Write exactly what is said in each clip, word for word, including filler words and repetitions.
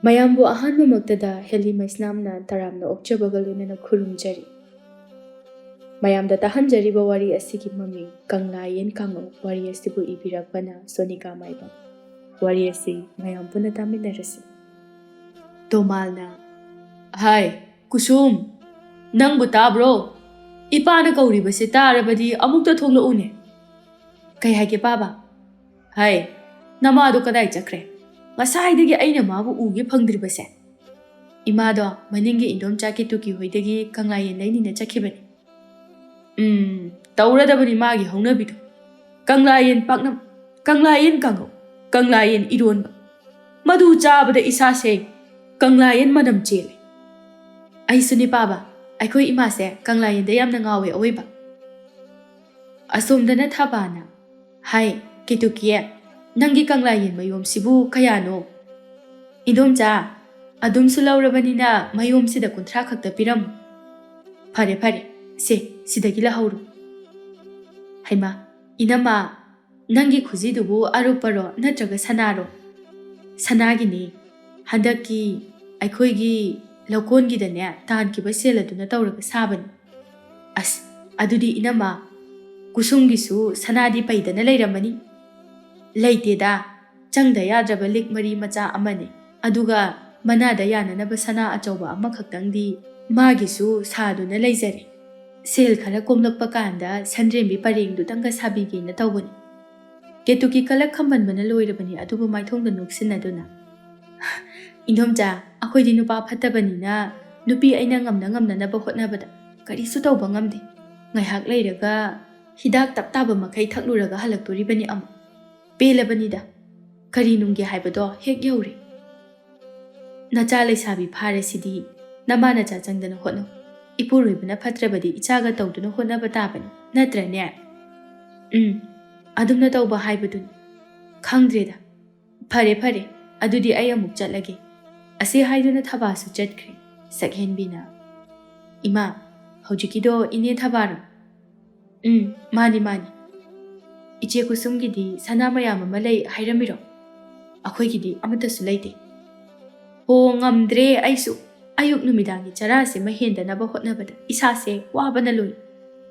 ꯃꯌꯥꯝꯕꯨ ꯑꯍꯥꯟꯕꯃꯛꯇꯗ ꯍꯦꯂꯤ ꯃꯩꯁꯅꯥꯝꯅ ꯇꯔꯥꯝꯅ ꯑꯣꯛꯆꯕꯒ ꯂꯣꯏꯅꯅ ꯈꯨꯔꯨꯝꯖꯔꯤ꯫ ꯃꯌꯥꯝꯗ ꯇꯥꯍꯟꯖꯔꯤꯕ ꯋꯥꯔꯤ ꯑꯁꯤꯒꯤ ꯃꯃꯤꯡ ꯀꯪꯂꯥ ꯌꯦꯟ ꯀꯥꯡꯉꯧ꯫ ꯋꯥꯔꯤ ꯑꯁꯤꯕꯨ ꯏꯕꯤꯔꯛꯄꯅ ꯁꯣꯅꯤꯀꯥ ꯃꯥꯏꯕꯝ꯫ ꯋꯥꯔꯤ ꯑꯁꯤ ꯃꯌꯥꯝ ꯄꯨꯟꯅ ꯇꯥꯃꯤꯟꯅꯔꯁꯤ꯫ ꯇꯣꯃꯥꯜꯅ, "ꯍꯥꯏ, ꯀꯨꯁꯨꯝ, ꯅꯪꯕꯨ ꯇꯥꯕ꯭ꯔꯣ? ꯏꯄꯥꯅ ꯀꯧꯔꯤꯕꯁꯦ ꯇꯥꯔꯕꯗꯤ ꯑꯃꯨꯛꯇ ꯊꯣꯛꯂꯛꯎꯅꯦ꯫" "ꯀꯩ ꯍꯥꯏꯒꯦ ꯄꯥꯕ?" "ꯍꯥꯏ, ꯅꯃꯥꯗꯣ ꯀꯗꯥꯏ ꯆꯠꯈ꯭ꯔꯦ? ꯉꯁꯥꯏꯗꯒꯤ ꯑꯩꯅ ꯃꯥꯕꯨ ꯎꯒꯦ ꯐꯪꯗ꯭ꯔꯤꯕꯁꯦ꯫" "ꯏꯃꯥꯗꯣ ꯃꯅꯤꯡꯒꯤ ꯏꯟꯗꯣꯝꯆꯥ ꯀꯦꯇꯨꯀꯤ ꯍꯣꯏꯗꯒꯤ ꯀꯪꯂꯥ ꯌꯦꯟ ꯂꯩꯅꯤꯅ ꯆꯠꯈꯤꯕꯅꯤ꯫" "ꯎꯝ, ꯇꯧꯔꯗꯕꯅꯤ ꯃꯥꯒꯤ ꯍꯧꯅꯕꯤꯗꯣ꯫ ꯀꯪꯂꯥ ꯌꯦꯟ ꯄꯥꯛꯅꯝ, ꯀꯪꯂꯥ ꯌꯦꯟ ꯀꯥꯡꯉꯧ, ꯀꯪꯂꯥ ꯌꯦꯟ ꯏꯔꯣꯟꯕ, ꯃꯗꯨ ꯆꯥꯕꯗ ꯏꯁꯥꯁꯦ ꯀꯪꯂꯥ ꯌꯦꯟ ꯃꯅꯝ ꯆꯦꯜꯂꯦ꯫" "ꯑꯩꯁꯨꯅꯤ ꯄꯥꯕ, ꯑꯩꯈꯣꯏ ꯏꯃꯥꯁꯦ ꯀꯪꯂꯥ ꯌꯦꯟꯗ ꯌꯥꯝꯅ ꯉꯥꯎꯋꯦ ꯑꯋꯣꯏꯕ꯫" ꯑꯁꯣꯝꯗꯅ ꯊꯕꯥꯅ, "ꯍꯥꯏ, ꯀꯦꯇꯨꯀꯤ, ꯅꯪꯒꯤ ꯀꯪꯂꯥ ꯌꯦꯟ ꯃꯌꯣꯝꯁꯤꯕꯨ ꯀꯌꯥꯅꯣ?" "ꯏꯟꯗꯣꯝꯆꯥ, ꯑꯗꯨꯝꯁꯨ ꯂꯧꯔꯕꯅꯤꯅ ꯃꯌꯣꯝꯁꯤꯗ ꯀꯨꯟꯊ꯭ꯔꯥ ꯈꯛꯇ ꯄꯤꯔꯝꯃꯨ꯫" "ꯐꯔꯦ, ꯐꯔꯦ, ꯁꯦ, ꯁꯤꯗꯒꯤ ꯂꯧꯍꯧꯔꯣ꯫" "ꯍꯩꯃꯥ, ꯏꯅꯝꯃ, ꯅꯪꯒꯤ ꯈꯨꯖꯤꯗꯨꯕꯨ ꯑꯔꯨꯞꯄꯔꯣ ꯅꯠꯇ꯭ꯔꯒ ꯁꯅꯥꯔꯣ?" "ꯁꯅꯥꯒꯤꯅꯤ꯫ ꯍꯟꯗꯛꯀꯤ ꯑꯩꯈꯣꯏꯒꯤ ꯂꯧꯀꯣꯟꯒꯤꯗꯅꯦ ꯇꯥꯟꯈꯤꯕ ꯁꯦꯜ ꯑꯗꯨꯅ ꯇꯧꯔꯒ ꯁꯥꯕꯅꯤ꯫" "ꯑꯁ, ꯑꯗꯨꯗꯤ ꯏꯅꯝꯃ, ꯀꯨꯁꯨꯝꯒꯤꯁꯨ ꯁꯅꯥꯗꯤ ꯄꯩꯗꯅ ꯂꯩꯔꯝꯃꯅꯤ?" "ꯂꯩꯇꯦꯗ, ꯆꯪꯗ ꯌꯥꯗ꯭ꯔꯕ ꯂꯤꯛ ꯃꯔꯤ ꯃꯆꯥ ꯑꯃꯅꯤ꯫ ꯑꯗꯨꯒ ꯃꯅꯥꯗ ꯌꯥꯅꯅꯕ ꯁꯅꯥ ꯑꯆꯧꯕ ꯑꯃꯈꯛꯇꯪꯗꯤ ꯃꯥꯒꯤꯁꯨ ꯁꯥꯗꯨꯅ ꯂꯩꯖꯔꯦ꯫ ꯁꯦꯜ ꯈꯔ ꯀꯣꯝꯂꯛꯄ ꯀꯥꯟꯗ ꯁꯟꯗ꯭ꯔꯦꯝꯕꯤ ꯄꯔꯦꯡꯗꯨꯇꯪꯒ ꯁꯥꯕꯤꯒꯦꯅ ꯇꯧꯕꯅꯤ꯫" ꯀꯦꯇꯨꯀꯤ ꯀꯂꯛ ꯈꯝꯕꯟꯕꯅ ꯂꯣꯏꯔꯕꯅꯤ, ꯑꯗꯨꯕꯨ ꯃꯥꯏꯊꯣꯡꯗ ꯅꯣꯛꯁꯤꯟꯅꯗꯨꯅ, "ꯏꯟꯗꯣꯝꯆꯥ, ꯑꯩꯈꯣꯏꯗꯤ ꯅꯨꯄꯥ ꯐꯠꯇꯕꯅꯤꯅ ꯅꯨꯄꯤ ꯑꯩꯅ ꯉꯝꯅ ꯉꯝꯅꯅꯕ ꯍꯣꯠꯅꯕꯗ ꯀꯔꯤꯁꯨ ꯇꯧꯕ ꯉꯝꯗꯦ꯫ ꯉꯥꯏꯍꯥꯛ ꯂꯩꯔꯒ ꯍꯤꯗꯥꯛ ꯇꯞ ꯇꯥꯕ ꯃꯈꯩ ꯊꯛꯂꯨꯔꯒ ꯍꯜꯂꯛꯇꯣꯔꯤꯕꯅꯤ ꯑꯃꯨꯛ꯫ ꯄꯦꯜꯂꯕꯅꯤꯗ꯫ ꯀꯔꯤ ꯅꯨꯡꯒꯤ ꯍꯥꯏꯕꯗꯣ ꯍꯦꯛ ꯌꯧꯔꯦ꯫ ꯅꯆꯥ ꯂꯩꯁꯥꯕꯤ ꯐꯥꯔꯁꯤꯗꯤ ꯅꯃꯥ ꯅꯆꯥ ꯆꯪꯗꯅ ꯍꯣꯠꯅꯧ꯫ ꯏꯄꯨꯔꯣꯏꯕꯅ ꯐꯠꯇ꯭ꯔꯕꯗꯤ ꯏꯆꯥꯒ ꯇꯧꯗꯨꯅ ꯍꯣꯠꯅꯕ ꯇꯥꯕꯅꯤ, ꯅꯠꯇ꯭ꯔꯅꯦ?" "ꯎꯝ, ꯑꯗꯨꯝꯅ ꯇꯧꯕ ꯍꯥꯏꯕꯗꯨꯅꯤ꯫ ꯈꯪꯗ꯭ꯔꯦꯗ꯫ ꯐꯔꯦ, ꯐꯔꯦ, ꯑꯗꯨꯗꯤ ꯑꯩ ꯑꯃꯨꯛ ꯆꯠꯂꯒꯦ꯫" ꯑꯁꯤ ꯍꯥꯏꯗꯨꯅ ꯊꯕꯥꯁꯨ ꯆꯠꯈ꯭ꯔꯦ꯫ ꯁꯛꯍꯦꯟꯕꯤꯅ, "ꯏꯃꯥ, ꯍꯧꯖꯤꯛꯀꯤꯗꯣ ꯏꯅꯦ ꯊꯕꯥꯔꯣ?" "ꯎꯝ, ꯃꯥꯅꯤ, ꯃꯥꯅꯤ꯫ ꯏꯆꯦ ꯀꯨꯁꯨꯝꯒꯤꯗꯤ ꯁꯅꯥ ꯃꯌꯥꯝ ꯑꯃ ꯂꯩ ꯍꯥꯏꯔꯝꯃꯤꯔꯣ? ꯑꯩꯈꯣꯏꯒꯤꯗꯤ ꯑꯃꯠꯇꯁꯨ ꯂꯩꯇꯦ꯫" "ꯍꯣ, ꯉꯝꯗ꯭ꯔꯦ ꯑꯩꯁꯨ꯫ ꯑꯌꯨꯛ ꯅꯨꯃꯤꯗꯥꯡꯒꯤ ꯆꯔꯥꯁꯤꯃ ꯍꯦꯟꯗꯅꯕ ꯍꯣꯠꯅꯕꯗ ꯏꯁꯥꯁꯦ ꯋꯥꯕꯅ ꯂꯣꯏꯔꯦ꯫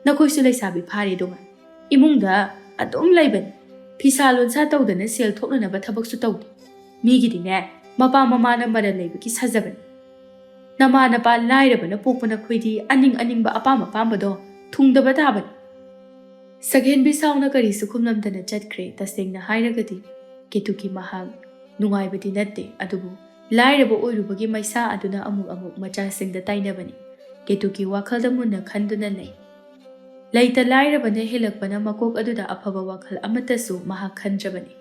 ꯅꯈꯣꯏꯁꯨ ꯂꯩꯁꯥꯕꯤ ꯐꯥꯔꯦꯗꯣ ꯉꯥꯏ꯫ ꯏꯃꯨꯡꯗ ꯑꯗꯨꯝ ꯂꯩꯕꯅꯤ꯫ ꯐꯤꯁꯥ ꯂꯣꯟꯁꯥ ꯇꯧꯗꯅ ꯁꯦꯜ ꯊꯣꯛꯅꯅꯕ ꯊꯕꯛꯁꯨ ꯇꯧꯗꯦ꯫ ꯃꯤꯒꯤꯗꯤꯅꯦ, ꯃꯄꯥ ꯃꯃꯥꯅ ꯃꯔꯜ ꯂꯩꯕꯒꯤ ꯁꯥꯖꯕꯅꯤ꯫ ꯅꯃꯥ ꯅꯄꯥ ꯂꯥꯏꯔꯕ ꯅꯄꯣꯛꯄ ꯅꯈꯣꯏꯗꯤ ꯑꯅꯤꯡ ꯑꯅꯤꯡꯕ ꯑꯄꯥꯝ ꯑꯄꯥꯝꯕꯗꯣ ꯊꯨꯡꯗꯕ ꯇꯥꯕꯅꯤ"꯫ ꯁꯛꯍꯦꯟꯕꯤ ꯁꯥꯎꯅ ꯀꯔꯤꯁꯨ ꯈꯨꯝꯂꯝꯗꯅ ꯆꯠꯈ꯭ꯔꯦ꯫ ꯇꯁꯦꯡꯅ ꯍꯥꯏꯔꯒꯗꯤ ꯀꯦꯇꯨꯀꯤ ꯃꯍꯥꯛ ꯅꯨꯡꯉꯥꯏꯕꯗꯤ ꯅꯠꯇꯦ, ꯑꯗꯨꯕꯨ ꯂꯥꯏꯔꯕ ꯑꯣꯏꯔꯨꯕꯒꯤ ꯃꯩꯁꯥ ꯑꯗꯨꯅ ꯑꯃꯨꯛ ꯑꯃꯨꯛ ꯃꯆꯥꯁꯤꯡꯗ ꯇꯥꯏꯅꯕꯅꯤ꯫ ꯀꯦꯇꯨꯀꯤ ꯋꯥꯈꯜꯗ ꯃꯨꯟꯅ ꯈꯟꯗꯨꯅ ꯂꯩ꯫ ꯂꯩꯇ ꯂꯥꯏꯔꯕꯅ ꯍꯦꯜꯂꯛꯄꯅ ꯃꯀꯣꯛ ꯑꯗꯨꯗ ꯑꯐꯕ ꯋꯥꯈꯜ ꯑꯃꯠꯇꯁꯨ ꯃꯍꯥꯛ ꯈꯟꯗ꯭ꯔꯕꯅꯤ꯫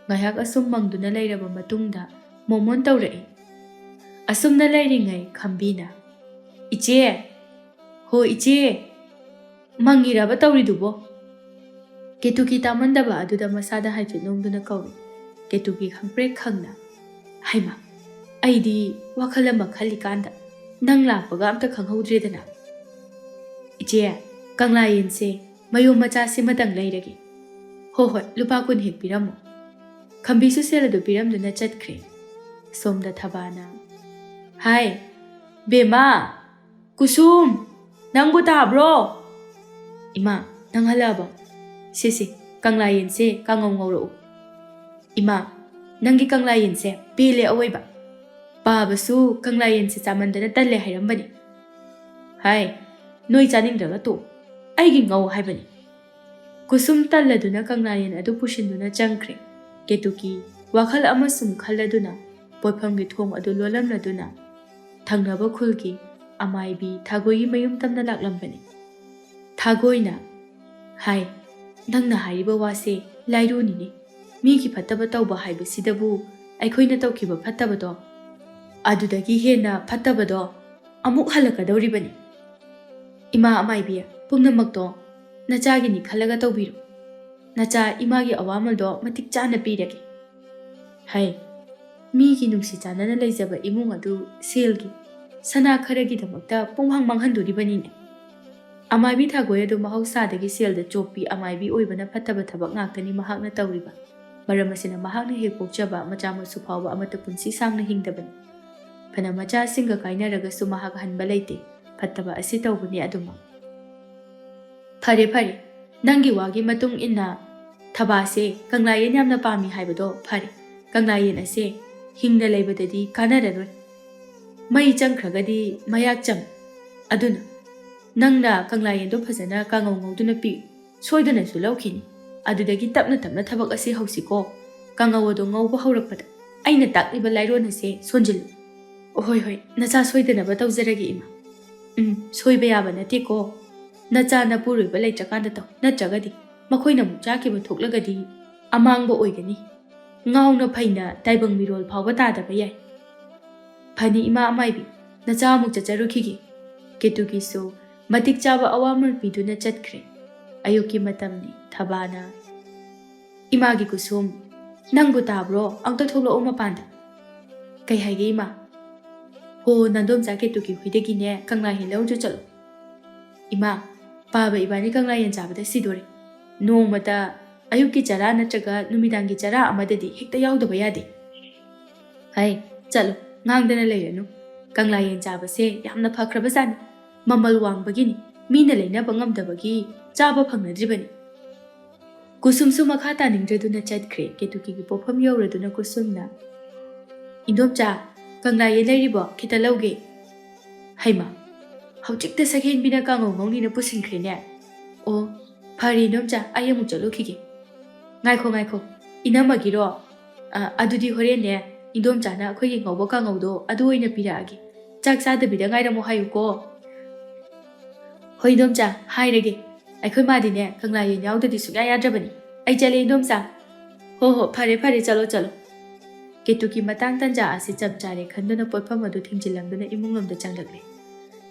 ꯉꯥꯏꯍꯥꯛ ꯑꯁꯨꯝ ꯃꯪꯗꯨꯅ ꯂꯩꯔꯕ ꯃꯇꯨꯡꯗ ꯃꯣꯃꯣꯟ ꯇꯧꯔꯛꯏ꯫ ꯑꯁꯨꯝꯅ ꯂꯩꯔꯤꯉꯩ ꯈꯝꯕꯤꯅ, "ꯏꯆꯦ! ꯍꯣ ꯏꯆꯦ! ꯃꯪꯉꯤꯔꯕ ꯇꯧꯔꯤꯗꯨꯕꯣ?" ꯀꯦꯇꯨꯀꯤ ꯇꯥꯃꯟꯗꯕ ꯑꯗꯨꯗ ꯃꯁꯥꯗ ꯍꯥꯏꯐꯦꯠ ꯅꯣꯡꯗꯨꯅ ꯀꯧꯏ꯫ ꯀꯦꯇꯨꯀꯤ ꯈꯪꯄ꯭ꯔꯦꯛ ꯈꯪꯅ, "ꯍꯩꯃꯥ, ꯑꯩꯗꯤ ꯋꯥꯈꯜ ꯑꯃ ꯈꯜꯂꯤꯀꯥꯟꯗ ꯅꯪ ꯂꯥꯛꯄꯒ ꯑꯝꯇ ꯈꯪꯍꯧꯗ꯭ꯔꯦꯗꯅ꯫ ꯏꯆꯦ, ꯀꯪꯂꯥ ꯌꯦꯟꯁꯦ ꯃꯌꯣꯝ ꯃꯆꯥꯁꯤꯃꯇꯪ ꯂꯩꯔꯒꯦ꯫ ꯍꯣ ꯍꯣꯏ, ꯂꯨꯄꯥ ꯀꯨꯟ ꯍꯦꯛ ꯄꯤꯔꯝꯃꯣ"꯫ ꯈꯝꯕꯤꯁꯨ ꯁꯦꯜ ꯑꯗꯨ ꯄꯤꯔꯝꯗꯨꯅ ꯆꯠꯈ꯭ꯔꯦ꯫ ꯁꯣꯝꯗ ꯊꯕꯥꯅ, "ꯍꯥꯏ, ꯕꯦꯝꯃ! ꯀꯨꯁꯨꯝ! ꯅꯪꯕꯨ ꯇꯥꯕ꯭ꯔꯣ?" "ꯏꯃꯥ, ꯅꯪ ꯍꯜꯂꯛꯑꯕꯣ? ꯁꯦ ꯁꯦ, ꯀꯪꯂꯥ ꯌꯦꯟꯁꯦ ꯀꯥꯡꯉꯧ ꯉꯧꯔꯛꯎ"꯫ "ꯏꯃꯥ, ꯅꯪꯒꯤ ꯀꯪꯂꯥ ꯌꯦꯟꯁꯦ ꯄꯦꯜꯂꯦ ꯑꯋꯣꯏꯕ꯫ ꯄꯥꯕꯁꯨ ꯀꯪꯂꯥ ꯌꯦꯟꯁꯦ ꯆꯥꯃꯟꯗꯅ ꯇꯜꯂꯦ ꯍꯥꯏꯔꯝꯕꯅꯤ"꯫ "ꯍꯥꯏ, ꯅꯣꯏ ꯆꯥꯅꯤꯡꯗ꯭ꯔꯒ ꯇꯣꯛꯎ, ꯑꯩꯒꯤ ꯉꯧ ꯍꯥꯏꯕꯅꯤ"꯫ ꯀꯨꯁꯨꯝ ꯇꯜꯂꯗꯨꯅ ꯀꯪꯂꯥ ꯌꯦꯟ ꯑꯗꯨ ꯄꯨꯁꯤꯟꯗꯨꯅ ꯆꯪꯈ꯭ꯔꯦ꯫ ꯀꯦꯇꯨꯀꯤ ꯋꯥꯈꯜ ꯑꯃꯁꯨꯝ ꯈꯜꯂꯗꯨꯅ ꯄꯣꯠꯐꯝꯒꯤ ꯊꯣꯡ ꯑꯗꯨ ꯂꯣꯜꯂꯝꯂꯗꯨꯅ ꯊꯪꯅꯕ ꯈꯨꯜꯒꯤ ꯑꯃꯥꯏꯕꯤ ꯊꯥꯒꯣꯏꯒꯤ ꯃꯌꯨꯝ ꯇꯝꯅ ꯂꯥꯛꯂꯝꯕꯅꯤ꯫ ꯊꯥꯒꯣꯏꯅ, "ꯍꯥꯏ, ꯅꯪꯅ ꯍꯥꯏꯔꯤꯕ ꯋꯥꯁꯦ ꯂꯥꯏꯔꯨꯅꯤꯅꯦ꯫ ꯃꯤꯒꯤ ꯐꯠꯇꯕ ꯇꯧꯕ ꯍꯥꯏꯕꯁꯤꯗꯕꯨ ꯑꯩꯈꯣꯏꯅ ꯇꯧꯈꯤꯕ ꯐꯠꯇꯕꯗꯣ, ꯑꯗꯨꯗꯒꯤ ꯍꯦꯟꯅ ꯐꯠꯇꯕꯗꯣ ꯑꯃꯨꯛ ꯍꯜꯂꯛꯀꯗꯧꯔꯤꯕꯅꯤ꯫ ꯏꯃꯥ ꯑꯃꯥꯏꯕꯤ, ꯄꯨꯝꯅꯃꯛꯇꯣ ꯅꯆꯥꯒꯤꯅꯤ ꯈꯜꯂꯒ ꯇꯧꯕꯤꯔꯣ꯫ ꯅꯆꯥ ꯏꯃꯥꯒꯤ ꯑꯋꯥꯃꯜꯗꯣ ꯃꯇꯤꯛ ꯆꯥꯅ ꯄꯤꯔꯒꯦ"꯫ ꯍꯩ, ꯃꯤꯒꯤ ꯅꯨꯡꯁꯤ ꯆꯥꯟꯅꯅ ꯂꯩꯖꯕ ꯏꯃꯨꯡ ꯑꯗꯨ ꯁꯦꯜꯒꯤ, ꯁꯅꯥ ꯈꯔꯒꯤꯗꯃꯛꯇ ꯄꯨꯡꯃꯥꯡ ꯃꯥꯡꯍꯟꯗꯣꯔꯤꯕꯅꯤꯅꯦ꯫ ꯑꯃꯥꯏꯕꯤ ꯊꯥꯒꯣꯏ ꯑꯗꯨ ꯃꯍꯧꯁꯥꯗꯒꯤ ꯁꯦꯜꯗ ꯆꯣꯞꯄꯤ ꯑꯃꯥꯏꯕꯤ ꯑꯣꯏꯕꯅ ꯐꯠꯇꯕ ꯊꯕꯛ ꯉꯥꯛꯇꯅꯤ ꯃꯍꯥꯛꯅ ꯇꯧꯔꯤꯕ꯫ ꯃꯔꯝ ꯑꯁꯤꯅ ꯃꯍꯥꯛꯅ ꯍꯦꯛ ꯄꯣꯛꯆꯕ ꯃꯆꯥ ꯃꯁꯨ ꯐꯥꯎꯕ ꯑꯃꯠꯇ ꯄꯨꯟꯁꯤ ꯁꯥꯡꯅ ꯍꯤꯡꯗꯕꯅꯤ꯫ ꯐꯅ ꯃꯆꯥꯁꯤꯡꯒ ꯀꯥꯏꯅꯔꯒꯁꯨ ꯃꯍꯥꯛ ꯍꯟꯕ ꯂꯩꯇꯦ꯫ ꯐꯠꯇꯕ ꯑꯁꯤ ꯇꯧꯕꯅꯤ ꯑꯗꯨꯃꯛ꯫ ꯐꯔꯦ ꯐꯔꯦ, ꯅꯪꯒꯤ ꯋꯥꯒꯤ ꯃꯇꯨꯡ ꯏꯟꯅ ꯊꯕꯥꯁꯦ ꯀꯪꯂꯥꯌꯦꯟ ꯌꯥꯝꯅ ꯄꯥꯝꯃꯤ ꯍꯥꯏꯕꯗꯣ ꯐꯔꯦ꯫ ꯀꯪꯂꯥꯌꯦꯟ ꯑꯁꯦ ꯍꯤꯡꯅ ꯂꯩꯕꯗꯗꯤ ꯀꯥꯟꯅꯔꯔꯣꯏ꯫ ꯃꯩ ꯆꯪꯈ꯭ꯔꯒꯗꯤ ꯃꯌꯥꯛ ꯆꯝꯃꯤ꯫ ꯑꯗꯨꯅ ꯅꯪꯅ ꯀꯪꯂꯥꯌꯦꯟꯗꯣ ꯐꯖꯅ ꯀꯥꯡꯉꯧ ꯉꯧꯗꯨꯅ ꯄꯤꯌꯨ꯫ ꯁꯣꯏꯗꯅꯁꯨ ꯂꯧꯈꯤꯅꯤ꯫ ꯑꯗꯨꯗꯒꯤ ꯇꯞꯅ ꯇꯞꯅ ꯊꯕꯛ ꯑꯁꯤ ꯍꯧꯁꯤꯀꯣ꯫ ꯀꯥꯡꯉꯧ ꯑꯗꯣ ꯉꯧꯕ ꯍꯧꯔꯛꯄꯗ ꯑꯩꯅ ꯇꯥꯛꯂꯤꯕ ꯂꯥꯏꯔꯣꯟ ꯑꯁꯦ ꯁꯣꯟꯖꯤꯜꯂꯨ꯫ ꯍꯣꯏ ꯍꯣꯏ, ꯅꯆꯥ ꯁꯣꯏꯗꯅꯕ ꯇꯧꯖꯔꯒꯦ ꯏꯃꯥ꯫ ꯎꯝ, ꯁꯣꯏꯕ ꯌꯥꯕ ꯅꯠꯇꯦꯀꯣ꯫ ꯅꯆꯥ ꯅꯄꯨꯔꯣꯏꯕ ꯂꯩꯇ꯭ꯔꯀꯥꯟꯗ ꯇꯧ, ꯅꯠꯇ꯭ꯔꯒꯗꯤ ꯃꯈꯣꯏꯅ ꯑꯃꯨꯛ ꯆꯥꯈꯤꯕ ꯊꯣꯛꯂꯒꯗꯤ ꯑꯃꯥꯡꯕ ꯑꯣꯏꯒꯅꯤ꯫ ꯉꯥꯎꯅ ꯐꯩꯅ ꯇꯥꯏꯕꯪ ꯃꯤꯔꯣꯜ ꯐꯥꯎꯕ ꯇꯥꯗꯕ ꯌꯥꯏ꯫ ꯐꯅꯤ ꯏꯃꯥ ꯑꯃꯥꯏꯕꯤ, ꯅꯆꯥ ꯑꯃꯨꯛ ꯆꯠꯆꯔꯨꯈꯤꯒꯦ꯫ ꯀꯦꯇꯨꯀꯤꯁꯨ ꯃꯇꯤꯛ ꯆꯥꯕ ꯑꯋꯥꯃꯜ ꯄꯤꯗꯨꯅ ꯆꯠꯈ꯭ꯔꯦ꯫ ꯑꯌꯨꯛꯀꯤ ꯃꯇꯝꯅꯤ꯫ ꯊꯕꯥꯅ, "ꯏꯃꯥꯒꯤ ꯀꯨꯁꯨꯝ, ꯅꯪꯕꯨ ꯇꯥꯕ꯭ꯔꯣ? ꯑꯝꯇ ꯊꯣꯛꯂꯛꯑꯣ ꯃꯄꯥꯟꯗ꯫" "ꯀꯩ ꯍꯥꯏꯒꯦ ꯏꯃꯥ?" "ꯍꯣ, ꯅꯥꯗꯣꯝꯆꯥ ꯀꯦꯇꯨꯀꯤ ꯍꯨꯏꯗꯒꯤꯅꯦ ꯀꯪꯂꯥ ꯌꯦꯟ ꯂꯧꯔꯨꯆꯣ ꯆꯠꯂꯣ꯫" "ꯏꯃꯥ, ꯄꯥꯕ ꯏꯕꯥꯅꯤ ꯀꯪꯂꯥ ꯌꯦꯟ ꯆꯥꯕꯗ ꯁꯤꯗꯣꯔꯦ꯫ ꯅꯣꯡꯃꯇ ꯑꯌꯨꯛꯀꯤ ꯆꯔꯥ ꯅꯠꯇ꯭ꯔꯒ ꯅꯨꯃꯤꯗꯥꯡꯒꯤ ꯆꯔꯥ ꯑꯃꯗꯗꯤ ꯍꯦꯛꯇ ꯌꯥꯎꯗꯕ ꯌꯥꯗꯦ꯫" "ꯍꯩ, ꯆꯠꯂꯣ, ꯉꯥꯡꯗꯅ ꯂꯩꯔꯅꯨ꯫ ꯀꯪꯂꯥ ꯌꯦꯟ ꯆꯥꯕꯁꯦ ꯌꯥꯝꯅ ꯐꯈ꯭ꯔꯕꯖꯥꯠꯅꯤ꯫ ꯃꯃꯜ ꯋꯥꯡꯕꯒꯤꯅꯤ, ꯃꯤꯅ ꯂꯩꯅꯕ ꯉꯝꯗꯕꯒꯤ ꯆꯥꯕ ꯐꯪꯅꯗ꯭ꯔꯤꯕꯅꯤ꯫" ꯀꯨꯁꯨꯝꯁꯨ ꯃꯈꯥ ꯇꯥꯅꯤꯡꯗ꯭ꯔꯗꯨꯅ ꯆꯠꯈ꯭ꯔꯦ꯫ ꯀꯦꯇꯨꯀꯤꯒꯤ ꯄꯣꯠꯐꯝ ꯌꯧꯔꯗꯨꯅ ꯀꯨꯁꯨꯝꯅ, "ꯏꯟꯗꯣꯝꯆꯥ, ꯀꯪꯂꯥ ꯌꯦꯟ ꯂꯩꯔꯤꯕꯣ? ꯈꯤꯇ ꯂꯧꯒꯦ꯫" "ꯍꯩꯃꯥ, ꯍꯧꯖꯤꯛꯇ ꯁꯛꯍꯦꯟꯕꯤꯅ ꯀꯥꯡꯉꯧ ꯉꯧꯅꯤꯅ ꯄꯨꯁꯤꯟꯈ꯭ꯔꯦꯅꯦ꯫ ꯑꯣ, ꯐꯔꯦ ꯏꯟꯗꯣꯝꯆꯥ, ꯑꯩ ꯑꯃꯨꯛ ꯆꯠꯂꯨꯈꯤꯒꯦ꯫" "ꯉꯥꯏꯈꯣ, ꯉꯥꯏꯈꯣ, ꯏꯅꯝꯃꯒꯤꯔꯣ? ꯑ, ꯑꯗꯨꯗꯤ ꯍꯣꯔꯦꯟꯅꯦ, ꯏꯟꯗꯣꯝꯆꯥꯅ ꯑꯩꯈꯣꯏꯒꯤ ꯉꯧꯕ ꯀꯥꯡꯉꯧꯗꯣ ꯑꯗꯨ ꯑꯣꯏꯅ ꯄꯤꯔꯛꯑꯒꯦ꯫ ꯆꯥꯛ ꯆꯥꯗꯕꯤꯗ ꯉꯥꯏꯔꯝꯃꯣ ꯍꯥꯏꯌꯨꯀꯣ꯫" "ꯍꯣꯏ ꯏꯟꯗꯣꯝꯆꯥ, ꯍꯥꯏꯔꯒꯦ꯫ ꯑꯩꯈꯣꯏ ꯃꯥꯗꯤꯅꯦ ꯀꯪꯂꯥ ꯌꯦꯟ ꯌꯥꯎꯗꯗꯤ ꯁꯨꯡꯌꯥ ꯌꯥꯗ꯭ꯔꯕꯅꯤ꯫ ꯑꯩ ꯆꯠꯂꯦ ꯏꯟꯗꯣꯝꯆꯥ꯫" "ꯍꯣ ꯍꯣ, ꯐꯔꯦ ꯐꯔꯦ, ꯆꯠꯂꯣ ꯆꯠꯂꯣ꯫" ꯀꯦꯇꯨꯀꯤ ꯃꯇꯥꯡ ꯇꯟꯖꯥ ꯑꯁꯤ ꯆꯞ ꯆꯥꯔꯦ ꯈꯟꯗꯨꯅ ꯄꯣꯠꯐꯝ ꯑꯗꯨ ꯊꯤꯡꯖꯤꯜꯂꯝꯗꯨꯅ ꯏꯃꯨꯡ ꯂꯣꯝꯗ ꯆꯪꯂꯛꯂꯦ꯫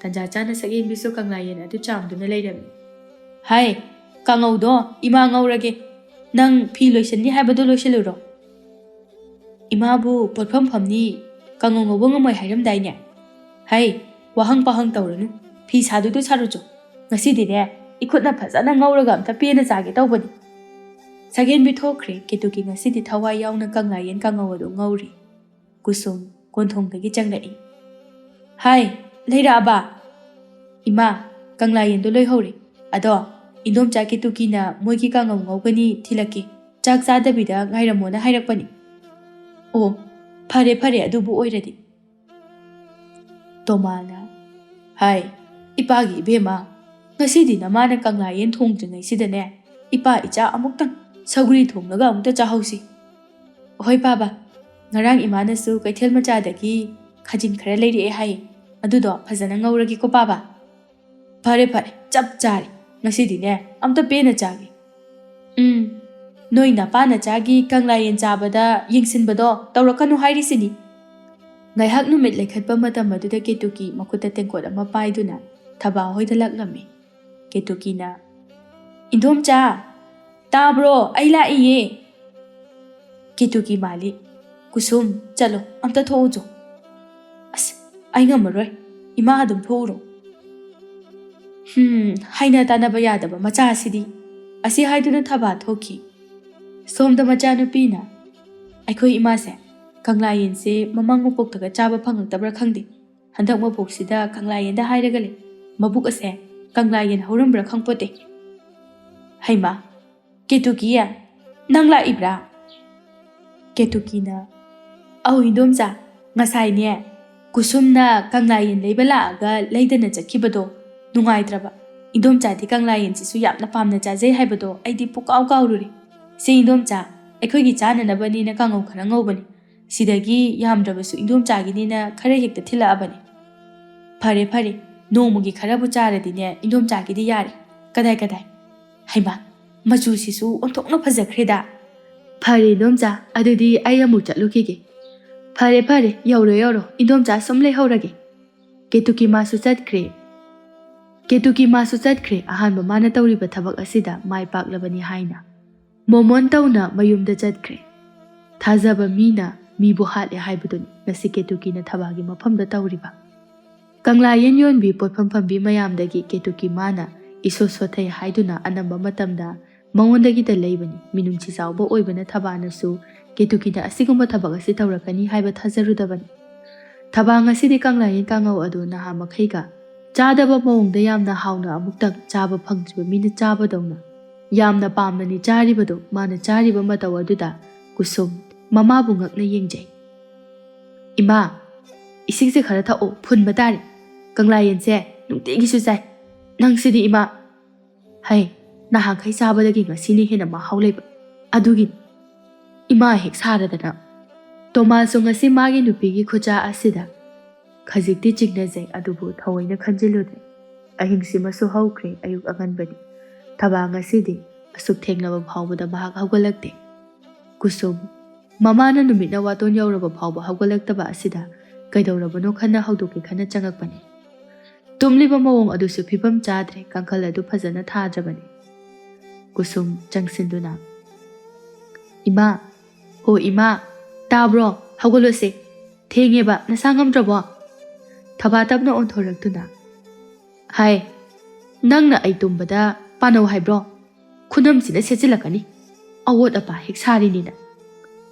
ꯇꯟꯖꯥ ꯆꯥꯅ ꯁꯛꯍꯦꯟꯕꯤꯁꯨ ꯀꯪꯂꯥ ꯌꯦꯟ ꯑꯗꯨ ꯆꯥꯝꯗꯨꯅ ꯂꯩꯔꯝꯃꯤ꯫ "ꯍꯥꯏ, ꯀꯥꯡꯉꯧꯗꯣ ꯏꯃꯥ ꯉꯧꯔꯒꯦ꯫ ꯅꯪ ꯐꯤ ꯂꯣꯏꯁꯤꯟꯅꯤ ꯍꯥꯏꯕꯗꯣ ꯂꯣꯏꯁꯤꯜꯂꯨꯔꯣ꯫" "ꯏꯃꯥꯕꯨ ꯄꯣꯠꯐꯝ ꯐꯝꯅꯤ, ꯀꯥꯡꯉꯧ ꯉꯧꯕ ꯉꯝꯃꯣꯏ ꯍꯥꯏꯔꯝꯗꯥꯏꯅꯦ?" "ꯍꯩ, ꯋꯥꯍꯪ ꯄꯥꯍꯪ ꯇꯧꯔꯅꯨ꯫ ꯐꯤ ꯁꯥꯗꯣꯏꯗꯣ ꯁꯥꯔꯨꯆꯣ꯫ ꯉꯁꯤꯗꯤꯅꯦ, ꯏꯈꯨꯠꯅ ꯐꯖꯅ ꯉꯧꯔꯒ ꯑꯝꯇ ꯄꯦꯟꯅ ꯆꯥꯒꯦ ꯇꯧꯕꯅꯤ꯫" ꯁꯛꯍꯦꯟꯕꯤ ꯊꯣꯛꯈ꯭ꯔꯦ꯫ ꯀꯦꯇꯨꯀꯤ ꯉꯁꯤꯗꯤ ꯊꯋꯥꯏ ꯌꯥꯎꯅ ꯀꯪꯂꯥ ꯌꯦꯟ ꯀꯥꯡꯉꯧ ꯑꯗꯨ ꯉꯧꯔꯤ꯫ ꯀꯨꯁꯨꯝ, ꯀꯣꯟꯊꯣꯡꯗꯒꯤ ꯆꯪꯂꯛꯏ꯫ "ꯍꯥꯏ, ꯂꯩꯔꯛꯑꯕ?" "ꯏꯃꯥ, ꯀꯪꯂꯥ ꯌꯦꯟꯗꯣ ꯂꯣꯏꯍꯧꯔꯦ꯫ ꯑꯗꯣ ꯏꯟꯗꯣꯝꯆꯥ ꯀꯦꯇꯨꯀꯤꯅ ꯃꯣꯏꯒꯤ ꯀꯥꯡꯉꯧ ꯉꯧꯒꯅꯤ ꯊꯤꯜꯂꯛꯀꯦ, ꯆꯥꯛ ꯆꯥꯗꯕꯤꯗ ꯉꯥꯏꯔꯝꯃꯣꯅ ꯍꯥꯏꯔꯛꯄꯅꯤ꯫" "ꯑꯣ, ꯐꯔꯦ ꯐꯔꯦ, ꯑꯗꯨꯕꯨ ꯑꯣꯏꯔꯗꯤ꯫" ꯇꯣꯃꯥꯅ, "ꯍꯥꯏ, ꯏꯄꯥꯒꯤ ꯏꯕꯦꯝꯃ, ꯉꯁꯤꯗꯤ ꯅꯃꯥꯅ ꯀꯪꯂꯥ ꯌꯦꯟ ꯊꯣꯡꯗ꯭ꯔꯤꯉꯩꯁꯤꯗꯅꯦ, ꯏꯄꯥ ꯏꯆꯥ ꯑꯃꯨꯛꯇꯪ ꯁꯧꯒ꯭ꯔꯤ ꯊꯣꯡꯂꯒ ꯑꯃꯨꯛꯇ ꯆꯥꯍꯧꯁꯤ꯫" "ꯍꯣꯏ ꯄꯥꯕ, ꯉꯔꯥꯡ ꯏꯃꯥꯅꯁꯨ ꯀꯩꯊꯦꯜ ꯃꯆꯥꯗꯒꯤ ꯈꯥꯖꯤꯡ ꯈꯔ ꯂꯩꯔꯛꯑꯦ ꯍꯥꯏꯌꯦ, ꯑꯗꯨꯗꯣ ꯐꯖꯅ ꯉꯧꯔꯒꯦꯀꯣ ꯄꯥꯕ꯫" "ꯐꯔꯦ ꯐꯔꯦ, ꯆꯞ ꯆꯥꯔꯦ, ꯉꯁꯤꯗꯤꯅꯦ ꯑꯝꯇ ꯄꯦꯟꯅ ꯆꯥꯒꯦ꯫" "ꯎꯝ, ꯅꯣꯏ ꯅꯄꯥ ꯅꯆꯥꯒꯤ ꯀꯪꯂꯥ ꯌꯦꯟ ꯆꯥꯕꯗ ꯌꯦꯡꯁꯤꯟꯕꯗꯣ ꯇꯧꯔꯛꯀꯅꯨ ꯍꯥꯏꯔꯤꯁꯤꯅꯤ꯫" ꯉꯥꯏꯍꯥꯛ ꯅꯨꯃꯤꯠ ꯂꯩꯈꯠꯄ ꯃꯇꯝ ꯑꯗꯨꯗ ꯀꯦꯇꯨꯀꯤ ꯃꯈꯨꯠꯇ ꯇꯦꯡꯀꯣꯠ ꯑꯃ ꯄꯥꯏꯗꯨꯅ ꯊꯕꯥ ꯍꯣꯏꯗ ꯂꯥꯛꯂꯝꯃꯤ꯫ ꯀꯦꯇꯨꯀꯤꯅ, "ꯏꯟꯗꯣꯝꯆꯥ, ꯇꯥꯕ꯭ꯔꯣ? ꯑꯩ ꯂꯥꯛꯏꯌꯦ꯫" ꯀꯦꯇꯨꯀꯤ ꯃꯥꯜꯂꯤ, "ꯀꯨꯁꯨꯝ, ꯆꯠꯂꯣ, ꯑꯝꯇ ꯊꯣꯛꯎꯆꯣ꯫" "ꯑꯁ, ꯑꯩ ꯉꯝꯃꯔꯣꯏ, ꯏꯃꯥ ꯑꯗꯨꯝ ꯊꯣꯛꯎꯔꯣ꯫" "ꯍꯨꯝ, ꯍꯥꯏꯅ ꯇꯥꯅꯕ ꯌꯥꯗꯕ ꯃꯆꯥꯁꯤꯗꯤ꯫" ꯑꯁꯤ ꯍꯥꯏꯗꯨꯅ ꯊꯕꯥ ꯊꯣꯛꯈꯤ꯫ ꯁꯣꯝꯗ ꯃꯆꯥꯅꯨꯄꯤꯅ, "ꯑꯩꯈꯣꯏ ꯏꯃꯥꯁꯦ ꯀꯪꯂꯥ ꯌꯦꯟꯁꯦ ꯃꯃꯥꯡ ꯃꯄꯣꯛꯇꯒ ꯆꯥꯕ ꯐꯪꯉꯛꯇꯕ꯭ꯔꯥ ꯈꯪꯗꯦ, ꯍꯟꯗꯛ ꯃꯄꯣꯛꯁꯤꯗ ꯀꯪꯂꯥ ꯌꯦꯟꯗ ꯍꯥꯏꯔꯒ ꯂꯩ, ꯃꯕꯨꯛ ꯑꯁꯦ ꯀꯪꯂꯥ ꯌꯦꯟ ꯍꯧꯔꯝꯕ꯭ꯔꯥ ꯈꯪꯄꯣꯠꯇꯦ꯫" "ꯍꯩꯃꯥ, ꯀꯦꯇꯨꯀꯤ, ꯅꯪ ꯂꯥꯛꯏꯕ꯭ꯔꯥ?" ꯀꯦꯇꯨꯀꯤꯅ, "ꯑꯧ ꯏꯟꯗꯣꯝꯆꯥ, ꯉꯁꯥꯏꯅꯦ ꯀꯨꯁꯨꯝꯅ ꯀꯪꯂꯥ ꯌꯦꯟ ꯂꯩꯕ ꯂꯥꯛꯑꯒ ꯂꯩꯗꯅ ꯆꯠꯈꯤꯕꯗꯣ ꯅꯨꯡꯉꯥꯏꯇ꯭ꯔꯕ꯫ ꯏꯟꯗꯣꯝꯆꯥꯗꯤ ꯀꯪꯂꯥ ꯌꯦꯟꯁꯤꯁꯨ ꯌꯥꯝꯅ ꯄꯥꯝꯅ ꯆꯥꯖꯩ ꯍꯥꯏꯕꯗꯣ ꯑꯩꯗꯤ ꯄꯨꯀꯥꯎ ꯀꯥꯎꯔꯨꯔꯦ꯫ ꯁꯦ ꯏꯟꯗꯣꯝꯆꯥ, ꯑꯩꯈꯣꯏꯒꯤ ꯆꯥꯅꯅꯕꯅꯦꯅ ꯀꯥꯡꯉꯧ ꯈꯔ ꯉꯧꯕꯅꯤ꯫ ꯁꯤꯗꯒꯤ ꯌꯥꯝꯗ꯭ꯔꯕꯁꯨ ꯏꯟꯗꯣꯝꯆꯥꯒꯤꯅꯤꯅ ꯈꯔ ꯍꯦꯛꯇ ꯊꯤꯜꯂꯛꯑꯕꯅꯤ꯫" "ꯐꯔꯦ ꯐꯔꯦ, ꯅꯣꯡꯃꯒꯤ ꯈꯔꯕꯨ ꯆꯥꯔꯗꯤꯅꯦ ꯏꯟꯗꯣꯝꯆꯥꯒꯤꯗꯤ ꯌꯥꯔꯦ꯫ ꯀꯗꯥꯏ ꯀꯗꯥꯏ? ꯍꯩꯃꯥ, ꯃꯆꯨꯁꯤꯁꯨ ꯑꯣꯟꯊꯣꯛꯅ ꯐꯖꯈ꯭ꯔꯦꯗ꯫ ꯐꯔꯦ ꯏꯟꯗꯣꯝꯆꯥ, ꯑꯗꯨꯗꯤ ꯑꯩ ꯑꯃꯨꯛ ꯆꯠꯂꯨꯈꯤꯒꯦ꯫" "ꯐꯔꯦ ꯐꯔꯦ, ꯌꯧꯔꯣ ꯌꯧꯔꯣ, ꯏꯟꯗꯣꯝꯆꯥ ꯁꯨꯝ ꯂꯩꯍꯧꯔꯒꯦ꯫" ꯀꯦꯇꯨꯀꯤ ꯃꯥꯁꯨ ꯆꯠꯈ꯭ꯔꯦ꯫ ꯀꯦꯇꯨꯀꯤ ꯃꯥꯁꯨ ꯆꯠꯈ꯭ꯔꯦ, ꯑꯍꯥꯟꯕ ꯃꯥꯅ ꯇꯧꯔꯤꯕ ꯊꯕꯛ ꯑꯁꯤꯗ ꯃꯥꯏ ꯄꯥꯛꯂꯕꯅꯤ ꯍꯥꯏꯅ꯫ ꯃꯣꯃꯣꯟ ꯇꯧꯅ ꯃꯌꯨꯝꯗ ꯆꯠꯈ꯭ꯔꯦ꯫ ꯊꯥꯖꯕ ꯃꯤꯅ ꯃꯤꯕꯨ ꯍꯥꯠꯂꯦ ꯍꯥꯏꯕꯗꯨꯅꯤ ꯉꯁꯤ ꯀꯦꯇꯨꯀꯤꯅ ꯊꯕꯥꯒꯤ ꯃꯐꯝꯗ ꯇꯧꯔꯤꯕ꯫ ꯀꯪꯂꯥ ꯌꯦꯟ ꯌꯣꯟꯕꯤ ꯄꯣꯠꯐꯝ ꯐꯝꯕꯤ ꯃꯌꯥꯝꯗꯒꯤ ꯀꯦꯇꯨꯀꯤ ꯃꯥꯅ ꯏꯁꯣꯠ ꯁꯣꯠꯊꯩ ꯍꯥꯏꯗꯨꯅ ꯑꯅꯝꯕ ꯃꯇꯝꯗ ꯃꯉꯣꯟꯗꯒꯤꯗ ꯂꯩꯕꯅꯤ꯫ ꯃꯤꯅꯨꯡꯁꯤ ꯆꯥꯎꯕ ꯑꯣꯏꯕꯅ ꯊꯕꯥꯅꯁꯨ ꯀꯦꯇꯨꯀꯤꯅ ꯑꯁꯤꯒꯨꯝꯕ ꯊꯕꯛ ꯑꯁꯤ ꯇꯧꯔꯛꯀꯅꯤ ꯍꯥꯏꯕ ꯊꯥꯖꯔꯨꯗꯕꯅꯤ꯫ ꯊꯕꯥ ꯉꯁꯤꯗꯤ ꯀꯪꯂꯥꯌꯦꯟ ꯀꯥꯡꯉꯧ ꯑꯗꯨ ꯅꯍꯥ ꯃꯈꯩꯒ ꯆꯥꯗꯕ ꯃꯑꯣꯡꯗ ꯌꯥꯝꯅ ꯍꯥꯎꯅ ꯑꯃꯨꯛꯇꯪ ꯆꯥꯕ ꯐꯪꯗ꯭ꯔꯤꯕ ꯃꯤꯅ ꯆꯥꯕꯗꯧꯅ ꯌꯥꯝꯅ ꯄꯥꯝꯅꯅꯤ ꯆꯥꯔꯤꯕꯗꯨ꯫ ꯃꯥꯅ ꯆꯥꯔꯤꯕ ꯃꯇꯧ ꯑꯗꯨꯗ ꯀꯨꯁꯨꯝ ꯃꯃꯥꯕꯨ ꯉꯛꯅ ꯌꯦꯡꯖꯩ꯫ "ꯏꯃꯥ, ꯏꯁꯤꯡꯁꯦ ꯈꯔ ꯊꯛꯑꯣ, ꯐꯨꯟꯕ ꯇꯥꯔꯦ꯫ ꯀꯪꯂꯥꯌꯦꯟꯁꯦ ꯅꯨꯡꯇꯤꯒꯤꯁꯨ ꯆꯥꯏ꯫ ꯅꯪꯁꯤꯗꯤ ꯏꯃꯥ!" "ꯍꯩ, ꯅꯍꯥꯟꯈꯩ ꯆꯥꯕꯗꯒꯤ ꯉꯁꯤꯅ ꯍꯦꯟꯅ ꯃꯍꯥꯎ ꯂꯩꯕ꯫ ꯑꯗꯨꯒꯤꯅꯤ ꯏꯃꯥ ꯍꯦꯛ ꯁꯥꯔꯗꯅ꯫" ꯇꯣꯃꯥꯁꯁꯨ ꯉꯁꯤ ꯃꯥꯒꯤ ꯅꯨꯄꯤꯒꯤ ꯈꯨꯠꯆꯥ ꯑꯁꯤꯗ ꯈꯖꯤꯛꯇꯤ ꯆꯤꯡꯅꯖꯩ, ꯑꯗꯨꯕꯨ ꯊꯑꯣꯏꯅ ꯈꯟꯖꯤꯜꯂꯨꯗ꯭ꯔꯦ꯫ ꯑꯍꯤꯡꯁꯤꯃꯁꯨ ꯍꯧꯈ꯭ꯔꯦ, ꯑꯌꯨꯛ ꯑꯉꯟꯕꯅꯤ꯫ ꯊꯕꯥ ꯉꯁꯤꯗꯤ ꯑꯁꯨꯛ ꯊꯦꯡꯂꯕ ꯐꯥꯎꯕꯗ ꯃꯍꯥꯛ ꯍꯧꯒꯠꯂꯛꯇꯦ꯫ ꯀꯨꯁꯨꯝ, ꯃꯃꯥꯅ ꯅꯨꯃꯤꯠꯅ ꯋꯥꯇꯣꯟ ꯌꯧꯔꯕ ꯐꯥꯎꯕ ꯍꯧꯒꯠꯂꯛꯇꯕ ꯑꯁꯤꯗ ꯀꯩꯗꯧꯔꯕꯅꯣ ꯈꯟꯅ ꯍꯧꯗꯣꯛꯀꯦ ꯈꯟꯅ ꯆꯪꯉꯛꯄꯅꯤ꯫ ꯇꯨꯝꯂꯤꯕ ꯃꯑꯣꯡ ꯑꯗꯨꯁꯨ ꯐꯤꯕꯝ ꯆꯥꯗ꯭ꯔꯦ, ꯀꯥꯡꯈꯜ ꯑꯗꯨ ꯐꯖꯅ ꯊꯥꯗ꯭ꯔꯕꯅꯤ꯫ ꯀꯨꯁꯨꯝ ꯆꯪꯁꯤꯟꯗꯨꯅ, "ꯏꯃꯥ, ꯍꯣ ꯏꯃꯥ, ꯇꯥꯕ꯭ꯔꯣ? ꯍꯧꯒꯠꯂꯣꯁꯦ꯫ ꯊꯦꯡꯉꯦꯕ, ꯅꯁꯥ ꯉꯝꯗ꯭ꯔꯕꯣ?" ꯊꯕꯥ ꯇꯞꯅ ꯑꯣꯟꯊꯣꯔꯛꯇꯨꯅ, "ꯍꯥꯏ, ꯅꯪꯅ ꯑꯩ ꯇꯨꯝꯕꯗ ꯄꯥꯅꯧ ꯍꯥꯏꯕ꯭ꯔꯣ? ꯈꯨꯅꯝꯁꯤꯅ ꯁꯦꯠꯆꯤꯜꯂꯛꯀꯅꯤ, ꯑꯋꯣꯠ ꯑꯄꯥ ꯍꯦꯛ ꯁꯥꯔꯤꯅꯤꯅ꯫"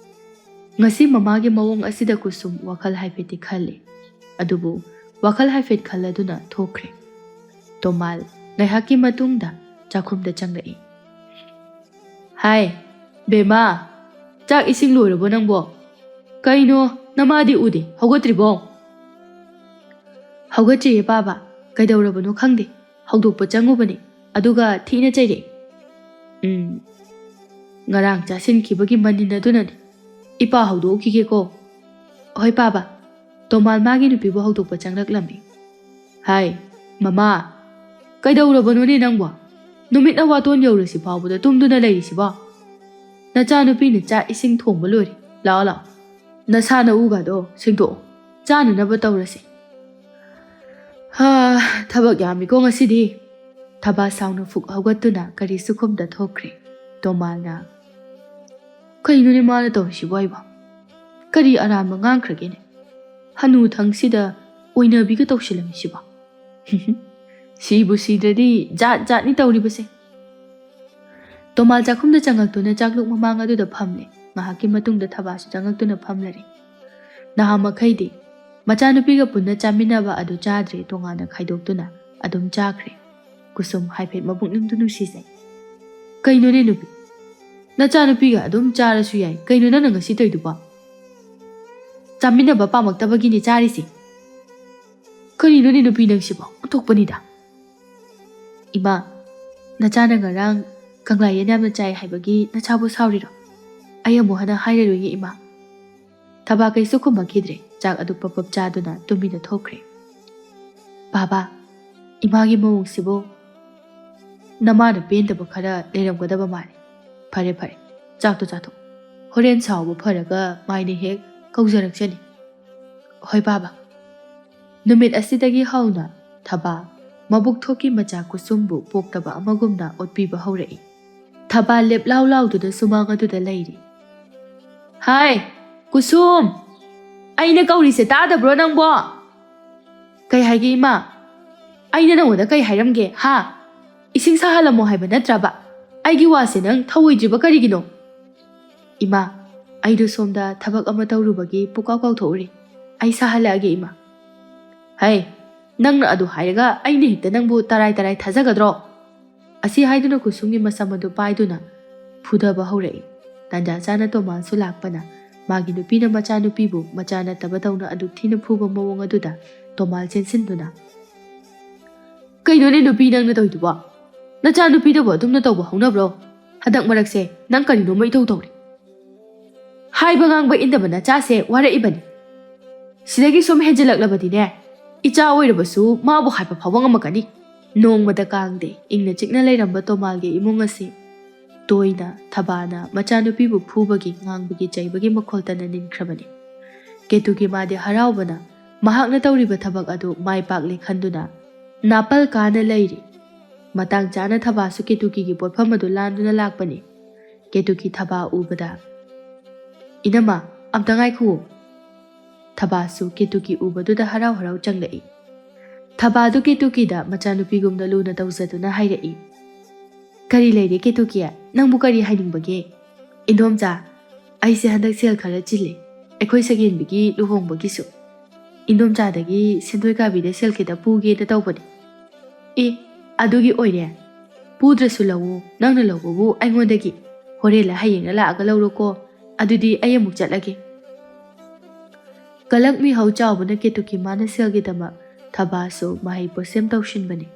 ꯉꯁꯤ ꯃꯃꯥꯒꯤ ꯃꯑꯣꯡ ꯑꯁꯤꯗ ꯀꯨꯁꯨꯝ ꯋꯥꯈꯜ ꯍꯥꯏꯐꯦꯠꯇꯤ ꯈꯜꯂꯤ, ꯑꯗꯨꯕꯨ ꯋꯥꯈꯜ ꯍꯥꯏꯐꯦꯠ ꯈꯜꯂꯗꯨꯅ ꯊꯣꯛꯈ꯭ꯔꯦ꯫ ꯇꯣꯃꯥꯜ ꯉꯥꯏꯍꯥꯛꯀꯤ ꯃꯇꯨꯡꯗ ꯆꯥꯛꯈꯨꯝꯗ ꯆꯪꯂꯛꯏ꯫ "ꯍꯥꯏ, ꯕꯦꯝꯃ, ꯆꯥꯛ ꯏꯁꯤꯡ ꯂꯣꯏꯔꯕꯣ ꯅꯪꯕꯣ? ꯀꯩꯅꯣ, ꯅꯃꯥꯗꯤ ꯎꯗꯦ, ꯍꯧꯒꯠꯇ꯭ꯔꯤꯕꯣ?" "ꯍꯧꯒꯠꯇ꯭ꯔꯤꯌꯦ ꯄꯥꯕ, ꯀꯩꯗꯧꯔꯕꯅꯣ ꯈꯪꯗꯦ, ꯍꯧꯗꯣꯛꯄ ꯆꯪꯉꯨꯕꯅꯦ, ꯑꯗꯨꯒ ꯊꯤꯅ ꯆꯩꯔꯛꯑꯦ꯫" "ꯎꯝ, ꯉꯔꯥꯡ ꯆꯥꯁꯤꯟꯈꯤꯕꯒꯤ ꯃꯅꯤꯟ ꯑꯗꯨꯅꯅꯦ꯫ ꯏꯄꯥ ꯍꯧꯗꯣꯛꯈꯤꯒꯦꯀꯣ꯫" "ꯍꯣꯏ ꯄꯥꯕ꯫" ꯇꯣꯃꯥꯜ ꯃꯥꯒꯤ ꯅꯨꯄꯤꯕꯨ ꯍꯧꯗꯣꯛꯄ ꯆꯪꯂꯛꯂꯝꯃꯤ꯫ "ꯍꯥꯏ, ꯃꯃꯥ, ꯀꯩꯗꯧꯔꯕꯅꯣꯅꯦ ꯅꯪꯕꯣ? ꯅꯨꯃꯤꯠꯅ ꯋꯥꯇꯣꯟ ꯌꯧꯔꯁꯤ ꯐꯥꯎꯕꯗ ꯇꯨꯝꯗꯨꯅ ꯂꯩꯔꯤꯁꯤꯕꯣ? ꯅꯆꯥꯅꯨꯄꯤꯅ ꯆꯥꯛ ꯏꯁꯤꯡ ꯊꯣꯡꯕ ꯂꯣꯏꯔꯦ꯫ ꯂꯥꯛꯑꯣ, ꯂꯥꯛꯑꯣ꯫ ꯅꯁꯥ ꯅꯎꯒꯗꯣ ꯁꯦꯡꯗꯣꯛꯑꯣ꯫ ꯆꯥꯅꯅꯕ ꯇꯧꯔꯁꯤ꯫" "ꯍꯥ, ꯊꯕꯛ ꯌꯥꯝꯃꯤꯀꯣ ꯉꯁꯤꯗꯤ꯫" ꯊꯕꯥ ꯁꯥꯎꯅ ꯐꯨꯛ ꯍꯧꯒꯠꯇꯨꯅ ꯀꯔꯤꯁꯨ ꯈꯨꯝꯗ ꯊꯣꯛꯈ꯭ꯔꯦ꯫ ꯇꯣꯃꯥꯜꯅ, "ꯀꯩꯅꯣꯅꯦ ꯃꯥꯅ ꯇꯧꯔꯤꯁꯤꯕꯣ ꯑꯩꯕꯣ? ꯀꯔꯤ ꯑꯔꯥꯟꯕ ꯉꯥꯡꯈ꯭ꯔꯒꯦꯅꯦ? ꯍꯅꯨ ꯊꯪꯁꯤꯗ ꯑꯣꯏꯅꯕꯤꯒ ꯇꯧꯁꯤꯜꯂꯝꯃꯤꯁꯤꯕꯣ?" "ꯁꯤꯕꯨ ꯁꯤꯗ꯭ꯔꯗꯤ ꯖꯥꯠ ꯖꯥꯠꯅꯤ ꯇꯧꯔꯤꯕꯁꯦ꯫" ꯇꯣꯃꯥꯜ ꯆꯥꯛꯈꯨꯝꯗ ꯆꯪꯉꯛꯇꯨꯅ ꯆꯥꯛꯂꯨꯛ ꯃꯃꯥꯡ ꯑꯗꯨꯗ ꯐꯝꯂꯦ꯫ ꯉꯥꯏꯍꯥꯛꯀꯤ ꯃꯇꯨꯡꯗ ꯊꯕꯥꯁꯨ ꯆꯪꯉꯛꯇꯨꯅ ꯐꯝꯂꯔꯦ꯫ ꯅꯍꯥ ꯃꯈꯩꯗꯤ ꯃꯆꯥꯅꯨꯄꯤꯒ ꯄꯨꯟꯅ ꯆꯥꯃꯤꯟꯅꯕ ꯑꯗꯨ ꯆꯥꯗ꯭ꯔꯦ, ꯇꯣꯉꯥꯟꯅ ꯈꯥꯏꯗꯣꯛꯇꯨꯅ ꯑꯗꯨꯝ ꯆꯥꯈ꯭ꯔꯦ꯫ ꯀꯨꯁꯨꯝ ꯍꯥꯏꯐꯦꯠ ꯃꯄꯨꯛꯅꯤꯡꯗꯨ ꯅꯨꯡꯁꯤꯖꯩ꯫ "ꯀꯩꯅꯣꯅꯦ ꯅꯨꯄꯤ, ꯅꯆꯥꯅꯨꯄꯤꯒ ꯑꯗꯨꯝ ꯆꯥꯔꯁꯨ ꯌꯥꯏ, ꯀꯩꯅꯣ ꯅꯪꯅ ꯉꯁꯤ ꯇꯧꯔꯤꯗꯨꯕꯣ? ꯆꯥꯃꯤꯟꯅꯕ ꯄꯥꯝꯃꯛꯇꯕꯒꯤꯅꯦ ꯆꯥꯔꯤꯁꯦ꯫ ꯀꯔꯤꯅꯣꯅꯦ ꯅꯨꯄꯤ ꯅꯪꯁꯤꯕꯣ? ꯑꯣꯟꯊꯣꯛꯄꯅꯤꯗ꯫ ꯏꯃꯥ, ꯅꯆꯥꯅ ꯉꯔꯥꯡ ꯀꯪꯂꯥ ꯌꯦꯟ ꯌꯥꯝꯅ ꯆꯥꯏ ꯍꯥꯏꯕꯒꯤ ꯅꯆꯥꯕꯨ ꯁꯥꯎꯔꯤꯔꯣ? ꯑꯩ ꯑꯃꯨꯛ ꯍꯟꯅ ꯍꯥꯏꯔꯔꯣꯏꯒꯦ ꯏꯃꯥ꯫" ꯊꯕꯥ ꯀꯩꯁꯨ ꯈꯨꯝꯃꯛꯈꯤꯗ꯭ꯔꯦ꯫ ꯆꯥꯛ ꯑꯗꯨ ꯄꯞ ꯄꯞ ꯆꯥꯗꯨꯅ ꯇꯨꯃꯤꯟꯅ ꯊꯣꯛꯈ꯭ꯔꯦ꯫ "ꯕꯥꯕꯥ, ꯏꯃꯥꯒꯤ ꯃꯑꯣꯡꯁꯤꯕꯨ ꯅꯃꯥꯅ ꯄꯦꯟꯗꯕ ꯈꯔ ꯂꯩꯔꯝꯒꯗꯕ ꯃꯥꯜꯂꯦ꯫ ꯐꯔꯦ ꯐꯔꯦ, ꯆꯥꯛꯇꯣ ꯆꯥꯊꯣꯛ꯫ ꯍꯣꯔꯦꯟ ꯁꯥꯎꯕ ꯐꯔꯒ ꯃꯥꯏꯅ ꯍꯦꯛ ꯀꯧꯖꯔꯛꯆꯅꯤ꯫" "ꯍꯣꯏ ꯕꯥꯕꯥ꯫" ꯅꯨꯃꯤꯠ ꯑꯁꯤꯗꯒꯤ ꯍꯧꯅ ꯊꯕꯥ ꯃꯕꯨꯛ ꯊꯣꯛꯀꯤ ꯃꯆꯥ ꯀꯨꯁꯨꯝꯕꯨ ꯄꯣꯛꯇꯕ ꯑꯃꯒꯨꯝꯅ ꯑꯣꯠꯄꯤꯕ ꯍꯧꯔꯛꯏ꯫ ꯊꯕꯥ ꯂꯦꯞ ꯂꯥꯎ ꯂꯥꯎꯗꯨꯅ ꯁꯨꯃꯥꯡ ꯑꯗꯨꯗ ꯂꯩꯔꯤ꯫ "ꯍꯥꯏ, ꯀꯨꯁꯨꯝ! ꯑꯩꯅ ꯀꯧꯔꯤꯁꯦ ꯇꯥꯗꯕ꯭ꯔꯣ ꯅꯪꯕꯣ?" "ꯀꯩ ꯍꯥꯏꯒꯦ ꯏꯃꯥ? ꯑꯩꯅ ꯅꯉꯣꯟꯗ ꯀꯩ ꯍꯥꯏꯔꯝꯒꯦ ꯍꯥ? ꯏꯁꯤꯡ ꯁꯥꯍꯜꯂꯝꯃꯣ ꯍꯥꯏꯕ ꯅꯠꯇ꯭ꯔꯕ? ꯑꯩꯒꯤ ꯋꯥꯁꯦ ꯅꯪ ꯊꯧꯑꯣꯏꯗ꯭ꯔꯤꯕ ꯀꯔꯤꯒꯤꯅꯣ?" "ꯏꯃꯥ, ꯑꯩꯗꯣ ꯁꯣꯝꯗ ꯊꯕꯛ ꯑꯃ ꯇꯧꯔꯨꯕꯒꯤ ꯄꯨꯀꯥꯎ ꯀꯥꯎꯊꯣꯛꯎꯔꯦ꯫ ꯑꯩ ꯁꯥꯍꯜꯂꯛꯑꯒꯦ ꯏꯃꯥ꯫" "ꯍꯩ, ꯅꯪꯅ ꯑꯗꯨ ꯍꯥꯏꯔꯒ ꯑꯩꯅ ꯍꯦꯛꯇ ꯅꯪꯕꯨ ꯇꯔꯥꯏ ꯇꯔꯥꯏ ꯊꯥꯖꯒꯗ꯭ꯔꯣ?" ꯑꯁꯤ ꯍꯥꯏꯗꯨꯅ ꯀꯨꯁꯨꯝꯒꯤ ꯃꯁꯝ ꯑꯗꯨ ꯄꯥꯏꯗꯨꯅ ꯐꯨꯗꯕ ꯍꯧꯔꯛꯏ꯫ ꯇꯥꯟꯖꯥ ꯆꯥꯅ ꯇꯣꯃꯥꯜꯁꯨ ꯂꯥꯛꯄꯅ ꯃꯥꯒꯤ ꯅꯨꯄꯤꯅ ꯃꯆꯥꯅꯨꯄꯤꯕꯨ ꯃꯆꯥ ꯅꯠꯇꯕꯗꯧꯅ ꯑꯗꯨꯛ ꯊꯤꯅ ꯐꯨꯕ ꯃꯑꯣꯡ ꯑꯗꯨꯗ ꯇꯣꯃꯥꯜ ꯆꯦꯟꯁꯤꯟꯗꯨꯅ, "ꯀꯩꯅꯣꯅꯦ ꯅꯨꯄꯤ ꯅꯪꯅ ꯇꯧꯔꯤꯗꯨꯕꯣ? ꯅꯆꯥꯅꯨꯄꯤꯗꯕꯨ ꯑꯗꯨꯝꯅ ꯇꯧꯕ ꯍꯧꯅꯕ꯭ꯔꯣ? ꯍꯟꯗꯛ ꯃꯔꯛꯁꯦ ꯅꯪ ꯀꯔꯤꯅꯣꯃ ꯏꯇꯧ ꯇꯧꯔꯦ꯫ ꯍꯥꯏꯕ ꯉꯥꯡꯕ ꯏꯟꯗꯕ ꯅꯆꯥꯁꯦ ꯋꯥꯔꯛꯏꯕꯅꯤ꯫ ꯁꯤꯗꯒꯤ ꯁꯨꯝ ꯍꯦꯟꯖꯤꯜꯂꯛꯂꯕꯗꯤꯅꯦ, ꯏꯆꯥ ꯑꯣꯏꯔꯕꯁꯨ ꯃꯥꯕꯨ ꯍꯥꯠꯄ ꯐꯥꯎꯕ ꯉꯝꯃꯛꯀꯅꯤ꯫" ꯅꯣꯡꯃꯇ ꯀꯥꯡꯗꯦ ꯏꯪꯅ ꯆꯤꯛꯅ ꯂꯩꯔꯝꯕ ꯇꯣꯃꯥꯜꯒꯤ ꯏꯃꯨꯡ ꯑꯁꯤ ꯇꯣꯏꯅ ꯊꯕꯥꯅ ꯃꯆꯥꯅꯨꯄꯤꯕꯨ ꯐꯨꯕꯒꯤ, ꯉꯥꯡꯕꯒꯤ, ꯆꯩꯕꯒꯤ ꯃꯈꯣꯜꯇꯅ ꯅꯤꯟꯈ꯭ꯔꯕꯅꯤ꯫ ꯀꯦꯇꯨꯀꯤ ꯃꯥꯗꯤ ꯍꯔꯥꯎꯕꯅ ꯃꯍꯥꯛꯅ ꯇꯧꯔꯤꯕ ꯊꯕꯛ ꯑꯗꯨ ꯃꯥꯏ ꯄꯥꯛꯂꯦ ꯈꯟꯗꯨꯅ ꯅꯥꯄꯜ ꯀꯥꯅ ꯂꯩꯔꯤ꯫ ꯃꯇꯥꯡ ꯆꯥꯅ ꯊꯕꯥꯁꯨ ꯀꯦꯇꯨꯀꯤꯒꯤ ꯄꯣꯠꯐꯝ ꯑꯗꯨ ꯂꯥꯟꯗꯨꯅ ꯂꯥꯛꯄꯅꯤ꯫ ꯀꯦꯇꯨꯀꯤ ꯊꯕꯥ ꯎꯕꯗ, "ꯏꯅꯝꯃ, ꯑꯝꯇ ꯉꯥꯏꯈꯨꯑꯣ꯫" ꯊꯕꯥꯁꯨ ꯀꯦꯇꯨꯀꯤ ꯎꯕꯗꯨꯗ ꯍꯔꯥꯎ ꯍꯔꯥꯎ ꯆꯪꯂꯛꯏ꯫ ꯊꯕꯥꯗꯨ ꯀꯦꯇꯨꯀꯤꯗ ꯃꯆꯥꯅꯨꯄꯤꯒꯨꯝꯅ ꯂꯨꯅ ꯇꯧꯖꯗꯨꯅ ꯍꯥꯏꯔꯛꯏ, "ꯀꯔꯤ ꯂꯩꯔꯦ ꯀꯦꯇꯨꯀꯤ? ꯅꯪꯕꯨ ꯀꯔꯤ ꯍꯥꯏꯅꯤꯡꯕꯒꯦ?" "ꯏꯟꯗꯣꯝꯆꯥ, ꯑꯩꯁꯦ ꯍꯟꯗꯛ ꯁꯦꯜ ꯈꯔ ꯆꯤꯜꯂꯤ, ꯑꯩꯈꯣꯏ ꯁꯒꯦꯟꯕꯤꯒꯤ ꯂꯨꯍꯣꯡꯕꯒꯤꯁꯨ꯫" "ꯏꯟꯗꯣꯝꯆꯥꯗꯒꯤ ꯁꯦꯟꯗꯣꯏ ꯀꯥꯕꯤꯗ ꯁꯦꯜ ꯈꯤꯇ ꯄꯨꯒꯦꯅ ꯇꯧꯕꯅꯤ"꯫ "ꯑꯦ, ꯑꯗꯨꯒꯤ ꯑꯣꯏꯔꯦ? ꯄꯨꯗ꯭ꯔꯁꯨ ꯂꯧꯋꯣ, ꯅꯪꯅ ꯂꯧꯕꯕꯨ ꯑꯩꯉꯣꯟꯗꯒꯤ꯫ ꯍꯣꯔꯦꯟꯂ ꯍꯌꯦꯡꯂ ꯂꯥꯛꯑꯒ ꯂꯧꯔꯣꯀꯣ꯫ ꯑꯗꯨꯗꯤ ꯑꯩ ꯑꯃꯨꯛ ꯆꯠꯂꯒꯦ"꯫ ꯀꯂꯛ ꯃꯤꯍꯧ ꯆꯥꯎꯕꯅ ꯀꯦꯇꯨꯀꯤ ꯃꯥꯅ ꯁꯦꯜꯒꯤꯗꯃꯛ ꯊꯕꯥꯁꯨ ꯃꯍꯩ ꯄꯣꯠꯁꯦꯝ ꯇꯧꯁꯤꯟꯕꯅꯤ꯫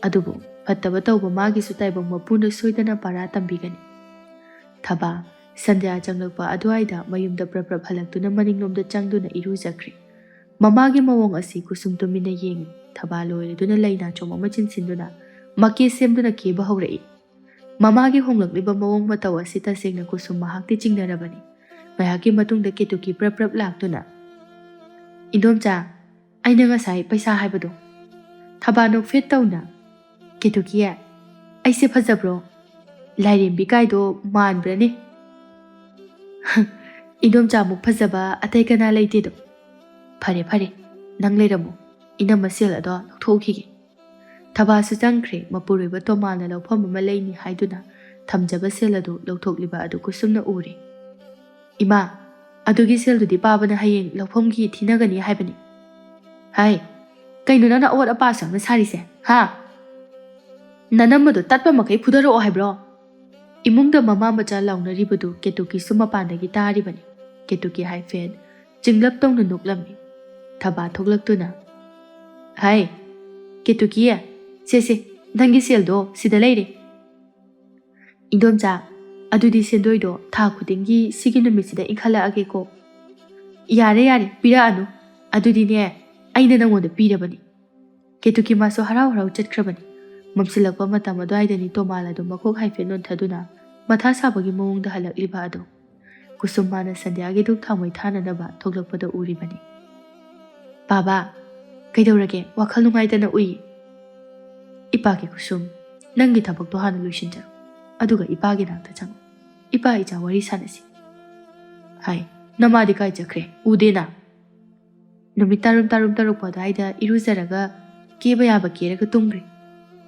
ꯑꯗꯨꯕꯨ ꯐꯠꯇꯕ ꯇꯧꯕ ꯃꯥꯒꯤꯁꯨ ꯇꯥꯏꯕꯪ ꯃꯄꯨꯅ ꯁꯣꯏꯗꯅ ꯄꯔꯥ ꯇꯝꯕꯤꯒꯅꯤ꯫ ꯊꯕꯥ ꯁꯟꯙ꯭ꯌꯥ ꯆꯪꯂꯛꯄ ꯑꯗꯨꯋꯥꯏꯗ ꯃꯌꯨꯝꯗ ꯄ꯭ꯔꯞ ꯄ꯭ꯔꯞ ꯍꯜꯂꯛꯇꯨꯅ ꯃꯅꯤꯡꯂꯣꯝꯗ ꯆꯪꯗꯨꯅ ꯏꯔꯨꯖꯈ꯭ꯔꯦ꯫ ꯃꯃꯥꯒꯤ ꯃꯑꯣꯡ ꯑꯁꯤ ꯀꯨꯁꯨꯝ ꯇꯨꯃꯤꯟꯅ ꯌꯦꯡꯉꯤ꯫ ꯊꯕꯥ ꯂꯣꯏꯔꯗꯨꯅ ꯂꯩ ꯅꯥꯆꯣꯝ ꯑꯃ ꯆꯤꯟꯁꯤꯟꯗꯨꯅ ꯃꯀꯦ ꯁꯦꯝꯗꯨꯅ ꯀꯦꯕ ꯍꯧꯔꯛꯏ꯫ ꯃꯃꯥꯒꯤ ꯍꯣꯡꯂꯛꯂꯤꯕ ꯃꯑꯣꯡ ꯃꯇꯧ ꯑꯁꯤ ꯇꯁꯦꯡꯅ ꯀꯨꯁꯨꯝ ꯃꯍꯥꯛꯇꯤ ꯆꯤꯡꯅꯔꯕꯅꯤ꯫ ꯉꯥꯏꯍꯥꯛꯀꯤ ꯃꯇꯨꯡꯗ ꯀꯦꯇꯨꯀꯤ ꯄ꯭ꯔꯞ ꯄ꯭ꯔꯞ ꯂꯥꯛꯇꯨꯅ, "ꯏꯟꯗꯣꯝꯆꯥ, ꯑꯩꯅ ꯉꯁꯥꯏ ꯄꯩꯁꯥ ꯍꯥꯏꯕꯗꯣ"꯫ ꯊꯕꯥ ꯅꯣꯛꯐꯦꯠ ꯇꯧꯅ "ꯀꯦꯇꯨꯀꯤ, ꯑꯩꯁꯦ ꯐꯖꯕ꯭ꯔꯣ? ꯂꯥꯏꯔꯦꯝꯕꯤ ꯀꯥꯏꯗꯣ ꯃꯥꯟꯕ꯭ꯔꯅꯦ?" "ꯏꯟꯗꯣꯝꯆꯥꯃꯨꯛ ꯐꯖꯕ ꯑꯇꯩ ꯀꯅꯥ ꯂꯩꯇꯦꯗꯣ"꯫ "ꯐꯔꯦ ꯐꯔꯦ, ꯅꯪ ꯂꯩꯔꯝꯃꯣ, ꯏꯅꯝꯃ ꯁꯦꯜ ꯑꯗꯣ ꯂꯧꯊꯣꯛꯎꯈꯤꯒꯦ"꯫ ꯊꯕꯥꯁꯨ ꯆꯪꯈ꯭ꯔꯦ꯫ ꯃꯄꯨꯔꯣꯏꯕ ꯇꯣꯃꯥꯅ ꯂꯧꯐꯝ ꯑꯃ ꯂꯩꯅꯤ ꯍꯥꯏꯗꯨꯅ ꯊꯝꯖꯕ ꯁꯦꯜ ꯑꯗꯨ ꯂꯧꯊꯣꯛꯂꯤꯕ ꯑꯗꯨ ꯀꯨꯁꯨꯝꯅ ꯎꯔꯦ꯫ "ꯏꯃꯥ, ꯑꯗꯨꯒꯤ ꯁꯦꯜꯗꯨꯗꯤ ꯄꯥꯕꯅ ꯍꯌꯦꯡ ꯂꯧꯐꯝꯒꯤ ꯊꯤꯅꯒꯅꯤ ꯍꯥꯏꯕꯅꯤ"꯫ "ꯍꯥꯏ, ꯀꯩꯅꯣ ꯅꯪꯅ ꯑꯋꯥꯠ ꯑꯄꯥ ꯑꯁꯨꯛ ꯌꯥꯝꯅ ꯁꯥꯔꯤꯁꯦ, ꯍꯥ? ꯅꯅꯝꯃꯗꯣ ꯇꯠꯄ ꯃꯈꯩ ꯐꯨꯗꯔꯛꯑꯣ ꯍꯥꯏꯕ꯭ꯔꯣ?" ꯏꯃꯨꯡꯗ ꯃꯃꯥ ꯃꯆꯥ ꯂꯥꯎꯅꯔꯤꯕꯗꯨ ꯀꯦꯇꯨꯀꯤꯁꯨ ꯃꯄꯥꯟꯗꯒꯤ ꯇꯥꯔꯤꯕꯅꯤ꯫ ꯀꯦꯇꯨꯀꯤ ꯍꯥꯏꯐꯦꯠ ꯆꯤꯡꯂꯞ ꯇꯧꯅ ꯅꯣꯛꯂꯝꯃꯤ꯫ ꯊꯕꯥ ꯊꯣꯛꯂꯛꯇꯨꯅ, "ꯍꯥꯏ, ꯀꯦꯇꯨꯀꯤ, ꯁꯦ ꯁꯦ, ꯅꯪꯒꯤ ꯁꯦꯜꯗꯣ ꯁꯤꯗ ꯂꯩꯔꯦ"꯫ "ꯏꯟꯗꯣꯝꯆꯥ, ꯑꯗꯨꯗꯤ ꯁꯦꯟꯗꯣꯏꯗꯣ ꯊꯥ ꯈꯨꯗꯤꯡꯒꯤ ꯁꯤꯒꯤ ꯅꯨꯃꯤꯠꯁꯤꯗ ꯏꯟꯈꯠꯂꯛꯑꯒꯦꯀꯣ"꯫ "ꯌꯥꯔꯦ ꯌꯥꯔꯦ, ꯄꯤꯔꯛꯑꯅꯨ꯫ ꯑꯗꯨꯗꯤꯅꯦ, ꯑꯩꯅ ꯅꯪꯉꯣꯟꯗ ꯄꯤꯔꯕꯅꯤ"꯫ ꯀꯦꯇꯨꯀꯤ ꯃꯥꯁꯨ ꯍꯔꯥꯎ ꯍꯔꯥꯎ ꯆꯠꯈ꯭ꯔꯕꯅꯤ꯫ ꯃꯝꯁꯤꯜꯂꯛꯄ ꯃꯇꯝ ꯑꯗꯨꯋꯥꯏꯗꯅꯤ ꯇꯣꯃꯥꯜ ꯑꯗꯨ ꯃꯀꯣꯛ ꯍꯥꯏꯐꯦꯠ ꯅꯣꯟꯊꯗꯨꯅ ꯃꯊꯥ ꯁꯥꯕꯒꯤ ꯃꯑꯣꯡꯗ ꯍꯜꯂꯛꯂꯤꯕ ꯑꯗꯨ꯫ ꯀꯨꯁꯨꯝ ꯃꯥꯅ ꯁꯟꯙ꯭ꯌꯥꯒꯤ ꯙꯨꯞ ꯊꯥꯎꯃꯩ ꯊꯥꯅꯅꯕ ꯊꯣꯛꯂꯛꯄꯗ ꯎꯔꯤꯕꯅꯤ꯫ "ꯕꯥꯕꯥ, ꯀꯩꯗꯧꯔꯒꯦ? ꯋꯥꯈꯜ ꯅꯨꯡꯉꯥꯏꯇꯅ ꯎꯏ"꯫ "ꯏꯄꯥꯒꯤ ꯀꯨꯁꯨꯝ, ꯅꯪꯒꯤ ꯊꯕꯛꯇꯣ ꯍꯥꯟꯅ ꯂꯣꯏꯁꯤꯟꯖꯔꯣ꯫ ꯑꯗꯨꯒ ꯏꯄꯥꯒꯤ ꯅꯥꯛꯇ ꯆꯪꯉꯣ꯫ ꯏꯄꯥ ꯏꯆꯥ ꯋꯥꯔꯤ ꯁꯥꯟꯅꯁꯤ"꯫ "ꯍꯥꯏ, ꯅꯃꯥꯗꯤ ꯀꯥꯏ ꯆꯠꯈ꯭ꯔꯦ? ꯎꯗꯦꯅ"꯫ "ꯅꯨꯃꯤꯠ ꯇꯥꯔꯨꯝ ꯇꯥꯔꯨꯝ ꯇꯥꯔꯨꯛꯄ ꯑꯗꯨꯋꯥꯏꯗ ꯏꯔꯨꯖꯔꯒ ꯀꯦꯕ ꯌꯥꯕ ꯀꯦꯔꯒ ꯇꯨꯝꯈ꯭ꯔꯦ꯫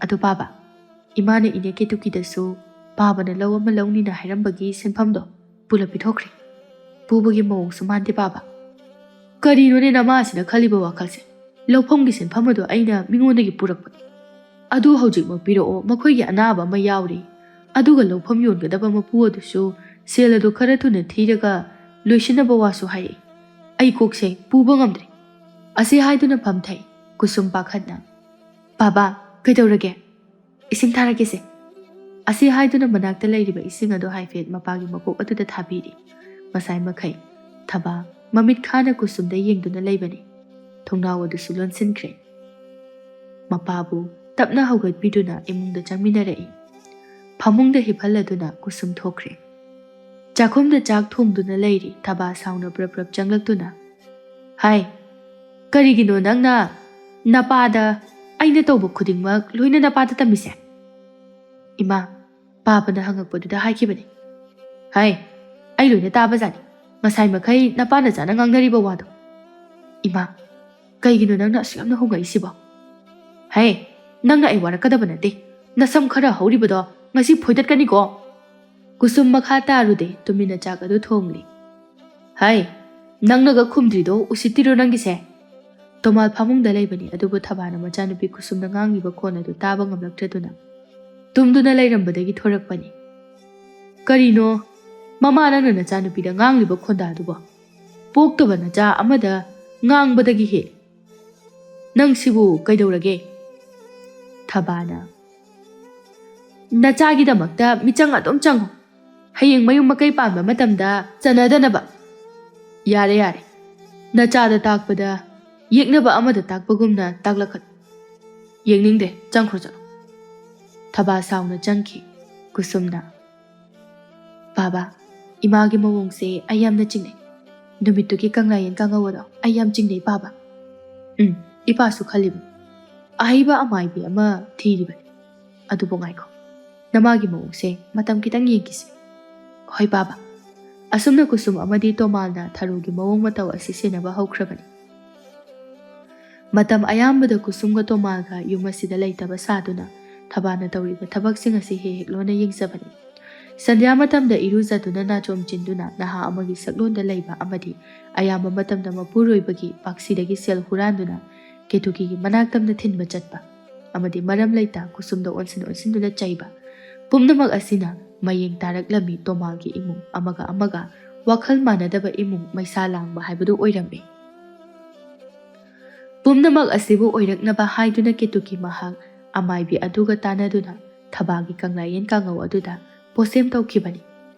ꯑꯗꯨ ꯄꯥꯕ, ꯏꯃꯥꯅ ꯏꯅꯦ ꯀꯦꯇꯨꯀꯤꯗꯁꯨ ꯄꯥꯕꯅ ꯂꯧ ꯑꯃ ꯂꯧꯅꯤꯅ ꯍꯥꯏꯔꯝꯕꯒꯤ ꯁꯦꯟꯐꯝꯗꯣ ꯄꯨꯂꯞ ꯄꯤꯊꯣꯛꯈ꯭ꯔꯦ꯫ ꯄꯨꯕꯒꯤ ꯃꯑꯣꯡꯁꯨ ꯃꯥꯟꯗꯦ ꯄꯥꯕ"꯫ "ꯀꯔꯤꯅꯣꯅꯦ ꯅꯃꯥꯁꯤꯅ ꯈꯜꯂꯤꯕ ꯋꯥꯈꯜꯁꯦ? ꯂꯧꯐꯝꯒꯤ ꯁꯦꯟꯐꯝ ꯑꯗꯣ ꯑꯩꯅ ꯃꯤꯉꯣꯟꯗꯒꯤ ꯄꯨꯔꯛꯄꯅꯤ꯫ ꯑꯗꯨ ꯍꯧꯖꯤꯛꯃꯛ ꯄꯤꯔꯛꯑꯣ, ꯃꯈꯣꯏꯒꯤ ꯑꯅꯥꯕ ꯑꯃ ꯌꯥꯎꯔꯤ꯫ ꯑꯗꯨꯒ ꯂꯧꯐꯝ ꯌꯣꯟꯒꯗꯕ ꯃꯄꯨ ꯑꯗꯨꯁꯨ ꯁꯦꯜ ꯑꯗꯨ ꯈꯔ ꯊꯨꯅ ꯊꯤꯔꯒ ꯂꯣꯏꯁꯤꯟꯅꯕ ꯋꯥꯁꯨ ꯍꯥꯏꯔꯛꯏ꯫ ꯑꯩ ꯀꯣꯛꯁꯦ ꯄꯨꯕ ꯉꯝꯗ꯭ꯔꯦ"꯫ ꯑꯁꯤ ꯍꯥꯏꯗꯨꯅ ꯐꯝꯊꯩ ꯀꯨꯁꯨꯝ ꯄꯥꯈꯠꯅ꯫ "ꯕꯥꯕꯥ, ꯀꯩꯗꯧꯔꯒꯦ? ꯏꯁꯤꯡ ꯊꯥꯔꯛꯀꯦꯁꯦ"꯫ ꯑꯁꯤ ꯍꯥꯏꯗꯨꯅ ꯃꯅꯥꯛꯇ ꯂꯩꯔꯤꯕ ꯏꯁꯤꯡ ꯑꯗꯨ ꯍꯥꯏꯐꯦꯠ ꯃꯄꯥꯒꯤ ꯃꯀꯣꯛ ꯑꯗꯨꯗ ꯊꯥꯕꯤꯔꯤ꯫ ꯃꯁꯥꯏ ꯃꯈꯩ ꯊꯕꯥ ꯃꯃꯤꯠ ꯈꯥꯅ ꯀꯨꯁꯨꯝꯗ ꯌꯦꯡꯗꯨꯅ ꯂꯩꯕꯅꯤ꯫ ꯊꯣꯡꯅꯥꯎ ꯑꯗꯨꯁꯨ ꯂꯣꯟꯁꯤꯟꯈ꯭ꯔꯦ꯫ ꯃꯄꯥꯕꯨ ꯇꯞꯅ ꯍꯧꯒꯠꯄꯤꯗꯨꯅ ꯏꯃꯨꯡꯗ ꯆꯪꯃꯤꯟꯅꯔꯛꯏ꯫ ꯐꯃꯨꯡꯗ ꯍꯤꯞꯍꯜꯂꯗꯨꯅ ꯀꯨꯁꯨꯝ ꯊꯣꯛꯈ꯭ꯔꯦ꯫ ꯆꯥꯛꯈꯨꯝꯗ ꯆꯥꯛ ꯊꯣꯡꯗꯨꯅ ꯂꯩꯔꯤ ꯊꯕꯥ ꯁꯥꯎꯅ ꯄ꯭ꯔꯞ ꯄ꯭ꯔꯞ ꯆꯪꯂꯛꯇꯨꯅ, "ꯍꯥꯏ, ꯀꯔꯤꯒꯤꯅꯣ ꯅꯪꯅ ꯅꯄꯥꯗ ꯑꯩꯅ ꯇꯧꯕ ꯈꯨꯗꯤꯡꯃꯛ ꯂꯣꯏꯅ ꯅꯄꯥꯗ ꯇꯝꯃꯤꯁꯦ?" "ꯏꯃꯥ, ꯄꯥꯕꯅ ꯍꯪꯉꯛꯄꯗꯨꯗ ꯍꯥꯏꯈꯤꯕꯅꯤ"꯫ "ꯍꯥꯏ, ꯑꯩ ꯂꯣꯏꯅ ꯇꯥꯕꯖꯥꯠꯅꯤ, ꯉꯁꯥꯏ ꯃꯈꯩ ꯅꯄꯥ ꯅꯆꯥꯅ ꯉꯥꯡꯅꯔꯤꯕ ꯋꯥꯗꯣ"꯫ "ꯏꯃꯥ, ꯀꯩꯒꯤꯅꯣ ꯅꯪꯅ ꯑꯁꯨꯛ ꯌꯥꯝꯅ ꯍꯣꯡꯉꯛꯏꯁꯤꯕꯣ?" "ꯍꯥꯏ, ꯅꯪꯅ ꯑꯩ ꯋꯥꯔꯛꯀꯗꯕ ꯅꯠꯇꯦ, ꯅꯁꯝ ꯈꯔ ꯍꯧꯔꯤꯕꯗꯣ ꯉꯁꯤ ꯐꯣꯏꯗꯠꯀꯅꯤꯀꯣ"꯫ ꯀꯨꯁꯨꯝ ꯃꯈꯥ ꯇꯥꯔꯨꯗꯦ, ꯇꯨꯃꯤꯟꯅ ꯆꯥꯛ ꯑꯗꯨ ꯊꯣꯡꯂꯤ꯫ "ꯍꯥꯏ, ꯅꯪꯅꯒ ꯈꯨꯝꯗ꯭ꯔꯤꯗꯣ ꯎꯁꯤꯠꯇꯤꯔꯣ ꯅꯪꯒꯤꯁꯦ?" ꯇꯣꯃꯥꯜ ꯐꯃꯨꯡꯗ ꯂꯩꯕꯅꯤ, ꯑꯗꯨꯕꯨ ꯊꯕꯥꯅ ꯃꯆꯥꯅꯨꯄꯤ ꯀꯨꯁꯨꯝꯅ ꯉꯥꯡꯂꯤꯕ ꯈꯣꯟ ꯑꯗꯨ ꯇꯥꯕ ꯉꯝꯂꯛꯇ꯭ꯔꯗꯨꯅ ꯇꯨꯝꯗꯨꯅ ꯂꯩꯔꯝꯕꯗꯒꯤ ꯊꯣꯔꯛꯄꯅꯤ꯫ "ꯀꯔꯤꯅꯣ ꯃꯃꯥ ꯅꯪꯅ ꯅꯆꯥꯅꯨꯄꯤꯗ ꯉꯥꯡꯂꯤꯕ ꯈꯣꯟꯗꯥꯗꯨꯕꯣ? ꯄꯣꯛꯇꯕ ꯅꯆꯥ ꯑꯃꯗ ꯉꯥꯡꯕꯗꯒꯤ ꯍꯦꯜꯂꯤ꯫ ꯅꯪꯁꯤꯕꯨ ꯀꯩꯗꯧꯔꯒꯦ?" ꯊꯕꯥꯅ, "ꯅꯆꯥꯒꯤꯗꯃꯛꯇ ꯃꯤꯆꯪ ꯑꯗꯨꯝ ꯆꯪꯉꯨ꯫ ꯍꯌꯦꯡ ꯃꯌꯨꯝ ꯃꯀꯩ ꯄꯥꯟꯕ ꯃꯇꯝꯗ ꯆꯟꯅꯗꯅꯕ"꯫ "ꯌꯥꯔꯦ, ꯌꯥꯔꯦ꯫ ꯅꯆꯥꯗ ꯇꯥꯛꯄꯗ ꯌꯦꯛꯅꯕ ꯑꯃꯗ ꯇꯥꯛꯄꯒꯨꯝꯅ ꯇꯥꯛꯂꯛꯀꯅꯨ꯫ ꯌꯦꯡꯅꯤꯡꯗꯦ, ꯆꯪꯈ꯭ꯔꯣ ꯆꯠꯂꯣ"꯫ ꯊꯕꯥ ꯁꯥꯎꯅ ꯆꯪꯈꯤ꯫ ꯀꯨꯁꯨꯝꯅ, "ꯕꯥꯕꯥ, ꯏꯃꯥꯒꯤ ꯃꯑꯣꯡꯁꯦ ꯑꯩ ꯌꯥꯝꯅ ꯆꯤꯡꯅꯩ꯫ ꯅꯨꯃꯤꯠꯇꯨꯒꯤ ꯀꯪꯂꯥꯌꯦꯟ ꯀꯥꯡꯉꯧ ꯑꯗꯣ ꯑꯩ ꯌꯥꯝ ꯆꯤꯡꯅꯩ ꯕꯥꯕꯥ"꯫ "ꯎꯝ, ꯏꯄꯥꯁꯨ ꯈꯜꯂꯤꯕꯅꯤ꯫ ꯑꯍꯩꯕ ꯑꯃꯥꯏꯕꯤ ꯑꯃ ꯊꯤꯔꯤꯕꯅꯤ꯫ ꯑꯗꯨꯕꯨ ꯉꯥꯏꯈꯣ, ꯅꯃꯥꯒꯤ ꯃꯑꯣꯡꯁꯦ ꯃꯇꯝ ꯈꯤꯇꯪ ꯌꯦꯡꯈꯤꯁꯤ"꯫ "ꯍꯣꯏ ꯕꯥꯕꯥ"꯫ ꯑꯁꯨꯝꯅ ꯀꯨꯁꯨꯝ ꯑꯃꯗꯤ ꯇꯣꯃꯥꯜꯅ ꯊꯔꯣꯒꯤ ꯃꯑꯣꯡ ꯃꯇꯧ ꯑꯁꯤ ꯁꯦꯟꯅꯕ ꯍꯧꯈ꯭ꯔꯕꯅꯤ꯫ ꯃꯇꯝ ꯑꯌꯥꯝꯕꯗ ꯀꯨꯁꯨꯝꯒ ꯇꯣꯃꯥꯜꯒ ꯌꯨꯝ ꯑꯁꯤꯗ ꯂꯩꯇꯕ ꯁꯥꯗꯨꯅ ꯊꯕꯥꯅ ꯇꯧꯔꯤꯕ ꯊꯕꯛꯁꯤꯡ ꯑꯁꯤ ꯍꯦꯛ ꯍꯦꯛ ꯂꯣꯟꯅ ꯌꯦꯡꯖꯕꯅꯤ꯫ ꯁꯟꯙ꯭ꯌꯥ ꯃꯇꯝꯗ ꯏꯔꯨꯖꯗꯨꯅ ꯅꯥꯆꯣꯝ ꯆꯤꯟꯗꯨꯅ ꯅꯍꯥ ꯑꯃꯒꯤ ꯁꯛꯂꯣꯟꯗ ꯂꯩꯕ ꯑꯃꯗꯤ ꯑꯌꯥꯝꯕ ꯃꯇꯝꯗ ꯃꯄꯨꯔꯣꯏꯕꯒꯤ ꯄꯥꯛꯁꯤꯗꯒꯤ ꯁꯦꯜ ꯍꯨꯔꯥꯟꯗꯨꯅ ꯀꯦꯇꯨꯀꯤꯒꯤ ꯃꯅꯥꯛꯇꯝꯅ ꯊꯤꯟꯕ ꯆꯠꯄ ꯑꯃꯗꯤ ꯃꯔꯝ ꯂꯩꯇ ꯀꯨꯁꯨꯝꯗ ꯑꯣꯟꯁꯤꯟ ꯑꯣꯟꯁꯤꯟꯗꯨꯅ ꯆꯩꯕ ꯄꯨꯝꯅꯃꯛ ꯑꯁꯤꯅ ꯃꯌꯦꯡ ꯇꯥꯔꯛꯂꯝꯃꯤ ꯇꯣꯃꯥꯜꯒꯤ ꯏꯃꯨꯡ ꯑꯃꯒ ꯑꯃꯒ ꯋꯥꯈꯜ ꯃꯥꯟꯅꯗꯕ ꯏꯃꯨꯡ ꯃꯩꯁꯥ ꯂꯥꯡꯕ ꯍꯥꯏꯕꯗꯨ ꯑꯣꯏꯔꯝꯃꯤ꯫ ꯄꯨꯝꯅꯃꯛ ꯑꯁꯤꯕꯨ ꯑꯣꯏꯔꯛꯅꯕ ꯍꯥꯏꯗꯨꯅ ꯀꯦꯇꯨꯀꯤ ꯃꯍꯥꯛ ꯑꯃꯥꯏꯕꯤ ꯑꯗꯨꯒ ꯇꯥꯟꯅꯗꯨꯅ ꯊꯕꯥꯒꯤ ꯀꯪꯂꯥꯌꯦꯟ ꯀꯥꯡꯉꯧ ꯑꯗꯨꯗ ꯄꯣꯁꯦꯝ ꯇꯧꯈꯤꯕꯅꯤ꯫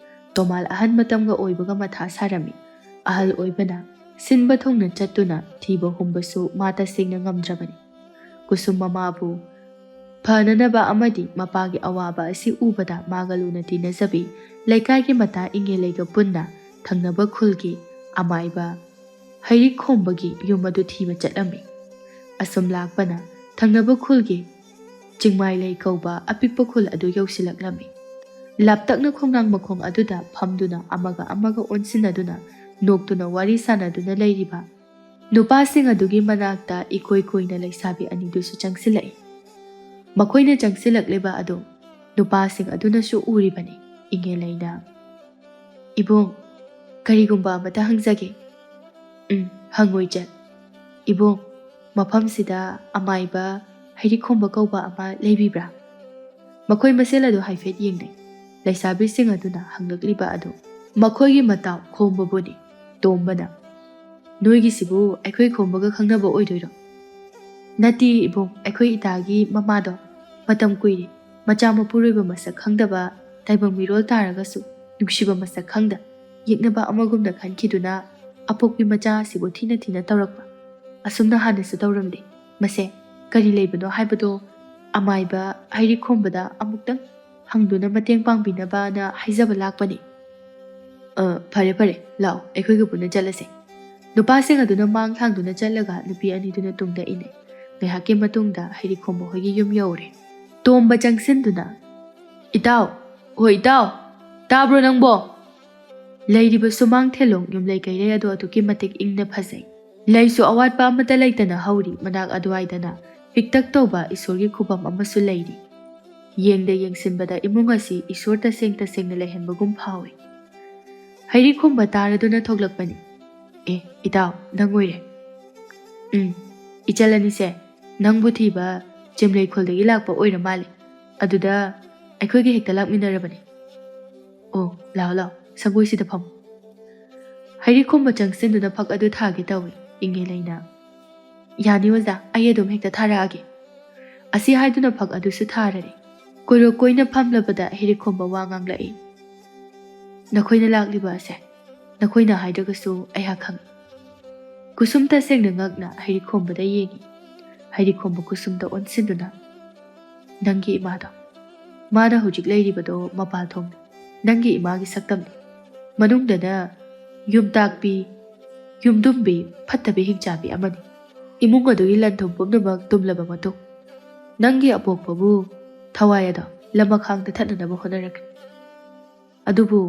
ꯇꯣꯃꯥꯜ ꯑꯍꯟ ꯃꯇꯝꯒ ꯑꯣꯏꯕꯒ ꯃꯊꯥ ꯁꯥꯔꯝꯃꯤ꯫ ꯑꯍꯜ ꯑꯣꯏꯕꯅ ꯁꯤꯟꯕ ꯊꯨꯡꯅ ꯆꯠꯇꯨꯅ ꯊꯤꯕ ꯍꯨꯝꯕꯁꯨ ꯃꯥ ꯇꯁꯦꯡꯅ ꯉꯝꯗ꯭ꯔꯕꯅꯤ꯫ ꯀꯨꯁꯨꯝ ꯃꯃꯥꯕꯨ ꯐꯅꯅꯕ ꯑꯃꯗꯤ ꯃꯄꯥꯒꯤ ꯑꯋꯥꯕ ꯑꯁꯤ ꯎꯕꯗ ꯃꯥꯒ ꯂꯨꯅ ꯇꯤꯟꯅꯖꯕꯤ ꯂꯩꯀꯥꯏꯒꯤ ꯃꯇꯥ ꯏꯉꯦꯂꯩꯒ ꯄꯨꯟꯅ ꯊꯪꯅꯕ ꯈꯨꯜꯒꯤ ꯑꯃꯥꯏꯕ ꯍꯩꯔꯤꯛ ꯈꯣꯝꯕꯒꯤ ꯌꯨꯝ ꯑꯗꯨ ꯊꯤꯕ ꯆꯠꯂꯝꯃꯤ꯫ ꯑꯁꯨꯝ ꯂꯥꯛꯄꯅ ꯊꯪꯅꯕ ꯈꯨꯜꯒꯤ ꯆꯤꯡꯃꯥꯏꯂꯩ ꯀꯧꯕ ꯑꯄꯤꯛꯄ ꯈꯨꯜ ꯑꯗꯨ ꯌꯧꯁꯤꯜꯂꯛꯂꯝꯃꯤ꯫ ꯂꯥꯞꯇꯛꯅ ꯈꯣꯡꯅꯥꯡ ꯃꯈꯣꯡ ꯑꯗꯨꯗ ꯐꯝꯗꯨꯅ ꯑꯃꯒ ꯑꯃꯒ ꯑꯣꯟꯁꯤꯟꯅꯗꯨꯅ ꯅꯣꯛꯇꯨꯅ ꯋꯥꯔꯤ ꯁꯥꯟꯅꯗꯨꯅ ꯂꯩꯔꯤꯕ ꯅꯨꯄꯥꯁꯤꯡ ꯑꯗꯨꯒꯤ ꯃꯅꯥꯛꯇ ꯏꯀꯣꯏ ꯀꯣꯏꯅ ꯂꯩꯁꯥꯕꯤ ꯑꯅꯤꯗꯨꯁꯨ ꯆꯪꯁꯤꯜꯂꯛꯏ꯫ ꯃꯈꯣꯏꯅ ꯆꯪꯁꯤꯜꯂꯛꯂꯤꯕ ꯑꯗꯨ ꯅꯨꯄꯥꯁꯤꯡ ꯑꯗꯨꯅꯁꯨ ꯎꯔꯤꯕꯅꯤ꯫ ꯏꯉꯦꯂꯩꯅ, "ꯏꯕꯨꯡ, ꯀꯔꯤꯒꯨꯝꯕ ꯑꯃꯇ ꯍꯪꯖꯒꯦ?" "ꯎꯝ, ꯍꯪꯉꯨ ꯏꯆꯟ꯫ ꯏꯕꯨꯡ, ꯃꯐꯝꯁꯤꯗ ꯑꯃꯥꯏꯕ ꯍꯩꯔꯤꯛ ꯈꯣꯝꯕ ꯀꯧꯕ ꯑꯃ ꯂꯩꯕꯤꯕ꯭ꯔꯥ?" ꯃꯈꯣꯏ ꯃꯁꯦꯜ ꯑꯗꯨ ꯍꯥꯏꯐꯦꯠ ꯌꯦꯡꯅꯩ꯫ ꯂꯩꯁꯥꯕꯤꯁꯤꯡ ꯑꯗꯨꯅ ꯍꯪꯂꯛꯂꯤꯕ ꯑꯗꯨ ꯃꯈꯣꯏꯒꯤ ꯃꯇꯥꯎ ꯈꯣꯝꯕꯕꯨꯅꯤ꯫ ꯇꯣꯝꯕꯅ, "ꯅꯣꯏꯒꯤꯁꯤꯕꯨ ꯑꯩꯈꯣꯏ ꯈꯣꯝꯕꯒ ꯈꯪꯅꯕ ꯑꯣꯏꯗꯣꯏꯔꯣ?" "ꯅꯠꯇꯦ ꯏꯕꯨꯡ, ꯑꯩꯈꯣꯏ ꯏꯇꯥꯒꯤ ꯃꯃꯥꯗꯣ꯫ ꯃꯇꯝ ꯀꯨꯏꯔꯦ ꯃꯆꯥ ꯃꯄꯨꯔꯣꯏꯕ ꯃꯁꯛ ꯈꯪꯗꯕ, ꯇꯥꯏꯕꯪ ꯃꯤꯔꯣꯜ ꯇꯥꯔꯒꯁꯨ ꯅꯨꯡꯁꯤꯕ ꯃꯁꯛ ꯈꯪꯗ, ꯌꯦꯛꯅꯕ ꯑꯃꯒꯨꯝꯅ ꯈꯟꯈꯤꯗꯨꯅ ꯑꯄꯣꯛꯄꯤ ꯃꯆꯥ ꯑꯁꯤꯕꯨ ꯊꯤꯅ ꯊꯤꯅ ꯇꯧꯔꯛꯄ꯫ ꯑꯁꯨꯝꯅ ꯍꯥꯟꯅꯁꯨ ꯇꯧꯔꯝꯗꯦ꯫ ꯃꯁꯦ ꯀꯔꯤ ꯂꯩꯕꯅꯣ ꯍꯥꯏꯕꯗꯣ ꯑꯃꯥꯏꯕ ꯍꯩꯔꯤꯛ ꯈꯣꯝꯕꯗ ꯑꯃꯨꯛꯇꯪ ꯍꯪꯗꯨꯅ ꯃꯇꯦꯡ ꯄꯥꯡꯕꯤꯅꯕꯅ ꯍꯥꯏꯖꯕ ꯂꯥꯛꯄꯅꯤ꯫" "ꯑ, ꯐꯔꯦ ꯐꯔꯦ, ꯂꯥꯛꯑꯣ, ꯑꯩꯈꯣꯏꯒ ꯄꯨꯟꯅ ꯆꯠꯂꯁꯦ꯫" ꯅꯨꯄꯥꯁꯤꯡ ꯑꯗꯨꯅ ꯃꯥꯡ ꯊꯥꯡꯗꯨꯅ ꯆꯠꯂꯒ ꯅꯨꯄꯤ ꯑꯅꯤꯗꯨꯅ ꯇꯨꯡꯗ ꯏꯟꯅꯩ꯫ ꯉꯥꯏꯍꯥꯛꯀꯤ ꯃꯇꯨꯡꯗ ꯍꯩꯔꯤꯛ ꯈꯣꯝꯕ ꯍꯣꯏꯒꯤ ꯌꯨꯝ ꯌꯧꯔꯦ꯫ ꯇꯣꯝꯕ ꯆꯪꯁꯤꯟꯗꯨꯅ, "ꯏꯇꯥꯎ, ꯍꯣꯏ ꯏꯇꯥꯎ, ꯇꯥꯕ꯭ꯔꯣ ꯅꯪꯕꯣ?" ꯂꯩꯔꯤꯕ ꯁꯨꯃꯥꯡ ꯊꯦꯂꯣꯡ ꯌꯨꯝꯂꯩ ꯀꯩꯔꯩ ꯑꯗꯨ ꯑꯗꯨꯛꯀꯤ ꯃꯇꯤꯛ ꯏꯪꯅ ꯐꯖꯩ꯫ ꯂꯩꯁꯨ ꯑꯋꯥꯠꯄ ꯑꯃꯠꯇ ꯂꯩꯇꯅ ꯍꯧꯔꯤ꯫ ꯃꯅꯥꯛ ꯑꯗꯨꯋꯥꯏꯗꯅ ꯄꯤꯛꯇꯛ ꯇꯧꯕ ꯏꯁꯣꯔꯒꯤ ꯈꯨꯕꯝ ꯑꯃꯁꯨ ꯂꯩꯔꯤ꯫ ꯌꯦꯡꯗ ꯌꯦꯡꯁꯤꯟꯕꯗ ꯏꯃꯨꯡ ꯑꯁꯤ ꯏꯁꯣꯔ ꯇꯁꯦꯡ ꯇꯁꯦꯡꯅ ꯂꯩꯍꯟꯕꯒꯨꯝ ꯐꯥꯎꯏ꯫ ꯍꯩꯔꯤꯈꯣꯝꯕ ꯇꯥꯔꯗꯨꯅ ꯊꯣꯛꯂꯛꯄꯅꯤ꯫ "ꯑꯦ, ꯏꯇꯥꯎ, ꯅꯪ ꯑꯣꯏꯔꯦ?" "ꯎꯝ, ꯏꯆꯜ ꯑꯅꯤꯁꯦ ꯅꯪꯕꯨ ꯊꯤꯕ ꯆꯤꯝꯂꯩꯈꯣꯜꯗꯒꯤ ꯂꯥꯛꯄ ꯑꯣꯏꯔ ꯃꯥꯜꯂꯦ꯫ ꯑꯗꯨꯗ ꯑꯩꯈꯣꯏꯒ ꯍꯦꯛꯇ ꯂꯥꯛꯃꯤꯟꯅꯔꯕꯅꯦ꯫ ꯑꯣ, ꯂꯥꯛꯑꯣ, ꯂꯥꯛꯑꯣ, ꯁꯪꯒꯣꯏꯁꯤꯗ ꯐꯝꯃꯨ꯫" ꯍꯩꯔꯤꯈꯣꯝꯕ ꯆꯪꯁꯤꯟꯗꯨꯅ ꯐꯛ ꯑꯗꯨ ꯊꯥꯒꯦ ꯇꯧꯏ꯫ ꯏꯉꯦꯂꯩꯅ, "ꯌꯥꯅꯤ ꯑꯣꯖꯥ, ꯑꯩ ꯑꯗꯨꯝ ꯍꯦꯛꯇ ꯊꯥꯔꯛꯑꯒꯦ꯫" ꯑꯁꯤ ꯍꯥꯏꯗꯨꯅ ꯐꯛ ꯑꯗꯨꯁꯨ ꯊꯥꯔꯔꯦ꯫ ꯀꯣꯏꯔꯣꯛ ꯀꯣꯏꯅ ꯐꯝꯂꯕꯗ ꯍꯩꯔꯤꯈꯣꯝꯕ ꯋꯥ ꯉꯥꯡꯂꯛꯏ꯫ "ꯅꯈꯣꯏꯅ ꯂꯥꯛꯂꯤꯕ ꯑꯁꯦ ꯅꯈꯣꯏꯅ ꯍꯥꯏꯗ꯭ꯔꯒꯁꯨ ꯑꯩꯍꯥꯛ ꯈꯪꯏ꯫" ꯀꯨꯁꯨꯝ ꯇꯁꯦꯡꯅ ꯉꯛꯅ ꯍꯩꯔꯤꯈꯣꯝꯕꯗ ꯌꯦꯡꯏ꯫ ꯍꯩꯔꯤꯈꯣꯝꯕ ꯀꯨꯁꯨꯝꯗ ꯑꯣꯟꯁꯤꯟꯗꯨꯅ, "ꯅꯪꯒꯤ ꯏꯃꯥꯗꯣ, ꯃꯥꯅ ꯍꯧꯖꯤꯛ ꯂꯩꯔꯤꯕꯗꯣ ꯃꯄꯥꯜ ꯊꯣꯡꯅꯤ, ꯅꯪꯒꯤ ꯏꯃꯥꯒꯤ ꯁꯛꯇꯝꯅꯤ꯫ ꯃꯅꯨꯡꯗꯅ ꯌꯨꯝꯇꯥꯛꯄꯤ, ꯌꯨꯝꯗꯨꯝꯕꯤ, ꯐꯠꯇꯕꯤ ꯍꯤꯡꯆꯥꯕꯤ ꯑꯃꯅꯤ꯫ ꯏꯃꯨꯡ ꯑꯗꯨꯒꯤ ꯂꯟ ꯊꯨꯝ ꯄꯨꯝꯅꯃꯛ ꯇꯨꯝꯂꯕ ꯃꯇꯨꯡ, ꯅꯪꯒꯤ ꯑꯄꯣꯛꯄꯕꯨ ꯊꯋꯥꯏ ꯑꯗꯣ ꯂꯃꯈꯥꯡꯗ ꯊꯠꯅꯅꯕ ꯍꯣꯠꯅꯔꯛꯀꯅꯤ꯫ ꯑꯗꯨꯕꯨ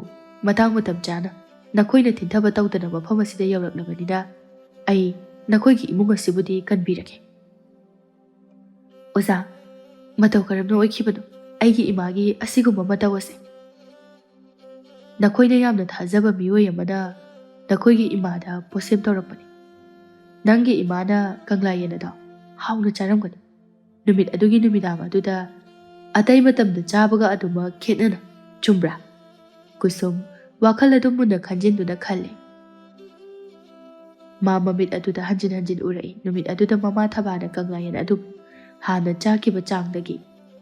ꯃꯇꯥꯡ ꯃꯇꯝ ꯆꯥꯅ ꯅꯈꯣꯏꯅ ꯊꯤꯟꯊꯕ ꯇꯧꯗꯅ ꯃꯐꯝ ꯑꯁꯤꯗ ꯌꯧꯔꯛꯂꯕꯅꯤꯅ ꯑꯩ ꯅꯈꯣꯏꯒꯤ ꯏꯃꯨꯡ ꯑꯁꯤꯕꯨꯗꯤ ꯀꯟꯕꯤꯔꯒꯦ꯫" "ꯑꯣꯖꯥ, ꯃꯇꯧ ꯀꯔꯝꯅ ꯑꯣꯏꯈꯤꯕꯅꯣ ꯑꯩꯒꯤ ꯏꯃꯥꯒꯤ ꯑꯁꯤꯒꯨꯝꯕ ꯃꯇꯧ ꯑꯁꯦ?" "ꯅꯈꯣꯏꯅ ꯌꯥꯝꯅ ꯊꯥꯖꯕ ꯃꯤꯑꯣꯏ ꯑꯃꯅ ꯅꯈꯣꯏꯒꯤ ꯏꯃꯥꯗ ꯄꯣꯠꯁꯦꯝ ꯇꯧꯔꯛꯄꯅꯤ꯫ ꯅꯪꯒꯤ ꯏꯃꯥꯅ ꯀꯪꯂꯥ ꯌꯦꯟ ꯑꯗꯣ ꯍꯥꯎꯅ ꯆꯥꯔꯝꯒꯅꯤ꯫ ꯅꯨꯃꯤꯠ ꯑꯗꯨꯒꯤ ꯅꯨꯃꯤꯗꯥꯡ ꯑꯗꯨꯗ ꯑꯇꯩ ꯃꯇꯝꯗ ꯆꯥꯕꯒ ꯑꯗꯨꯃꯛ ꯈꯦꯠꯅꯅ, ꯆꯨꯝꯕ꯭ꯔꯥ?" ꯀꯨꯁꯨꯝ ꯋꯥꯈꯜ ꯑꯗꯨ ꯃꯨꯟꯅ ꯈꯟꯖꯤꯟꯗꯨꯅ ꯈꯜꯂꯤ꯫ ꯃꯥ ꯃꯃꯤꯠ ꯑꯗꯨꯗ ꯍꯟꯖꯤꯟ ꯍꯟꯖꯤꯟ ꯎꯔꯛꯏ꯫ ꯅꯨꯃꯤꯠ ꯑꯗꯨꯗ ꯃꯃꯥ ꯊꯕꯥꯅ ꯀꯪꯂꯥꯌꯦꯟ ꯑꯗꯨ ꯍꯥꯟꯅ ꯆꯥꯈꯤꯕ ꯆꯥꯡꯗꯒꯤ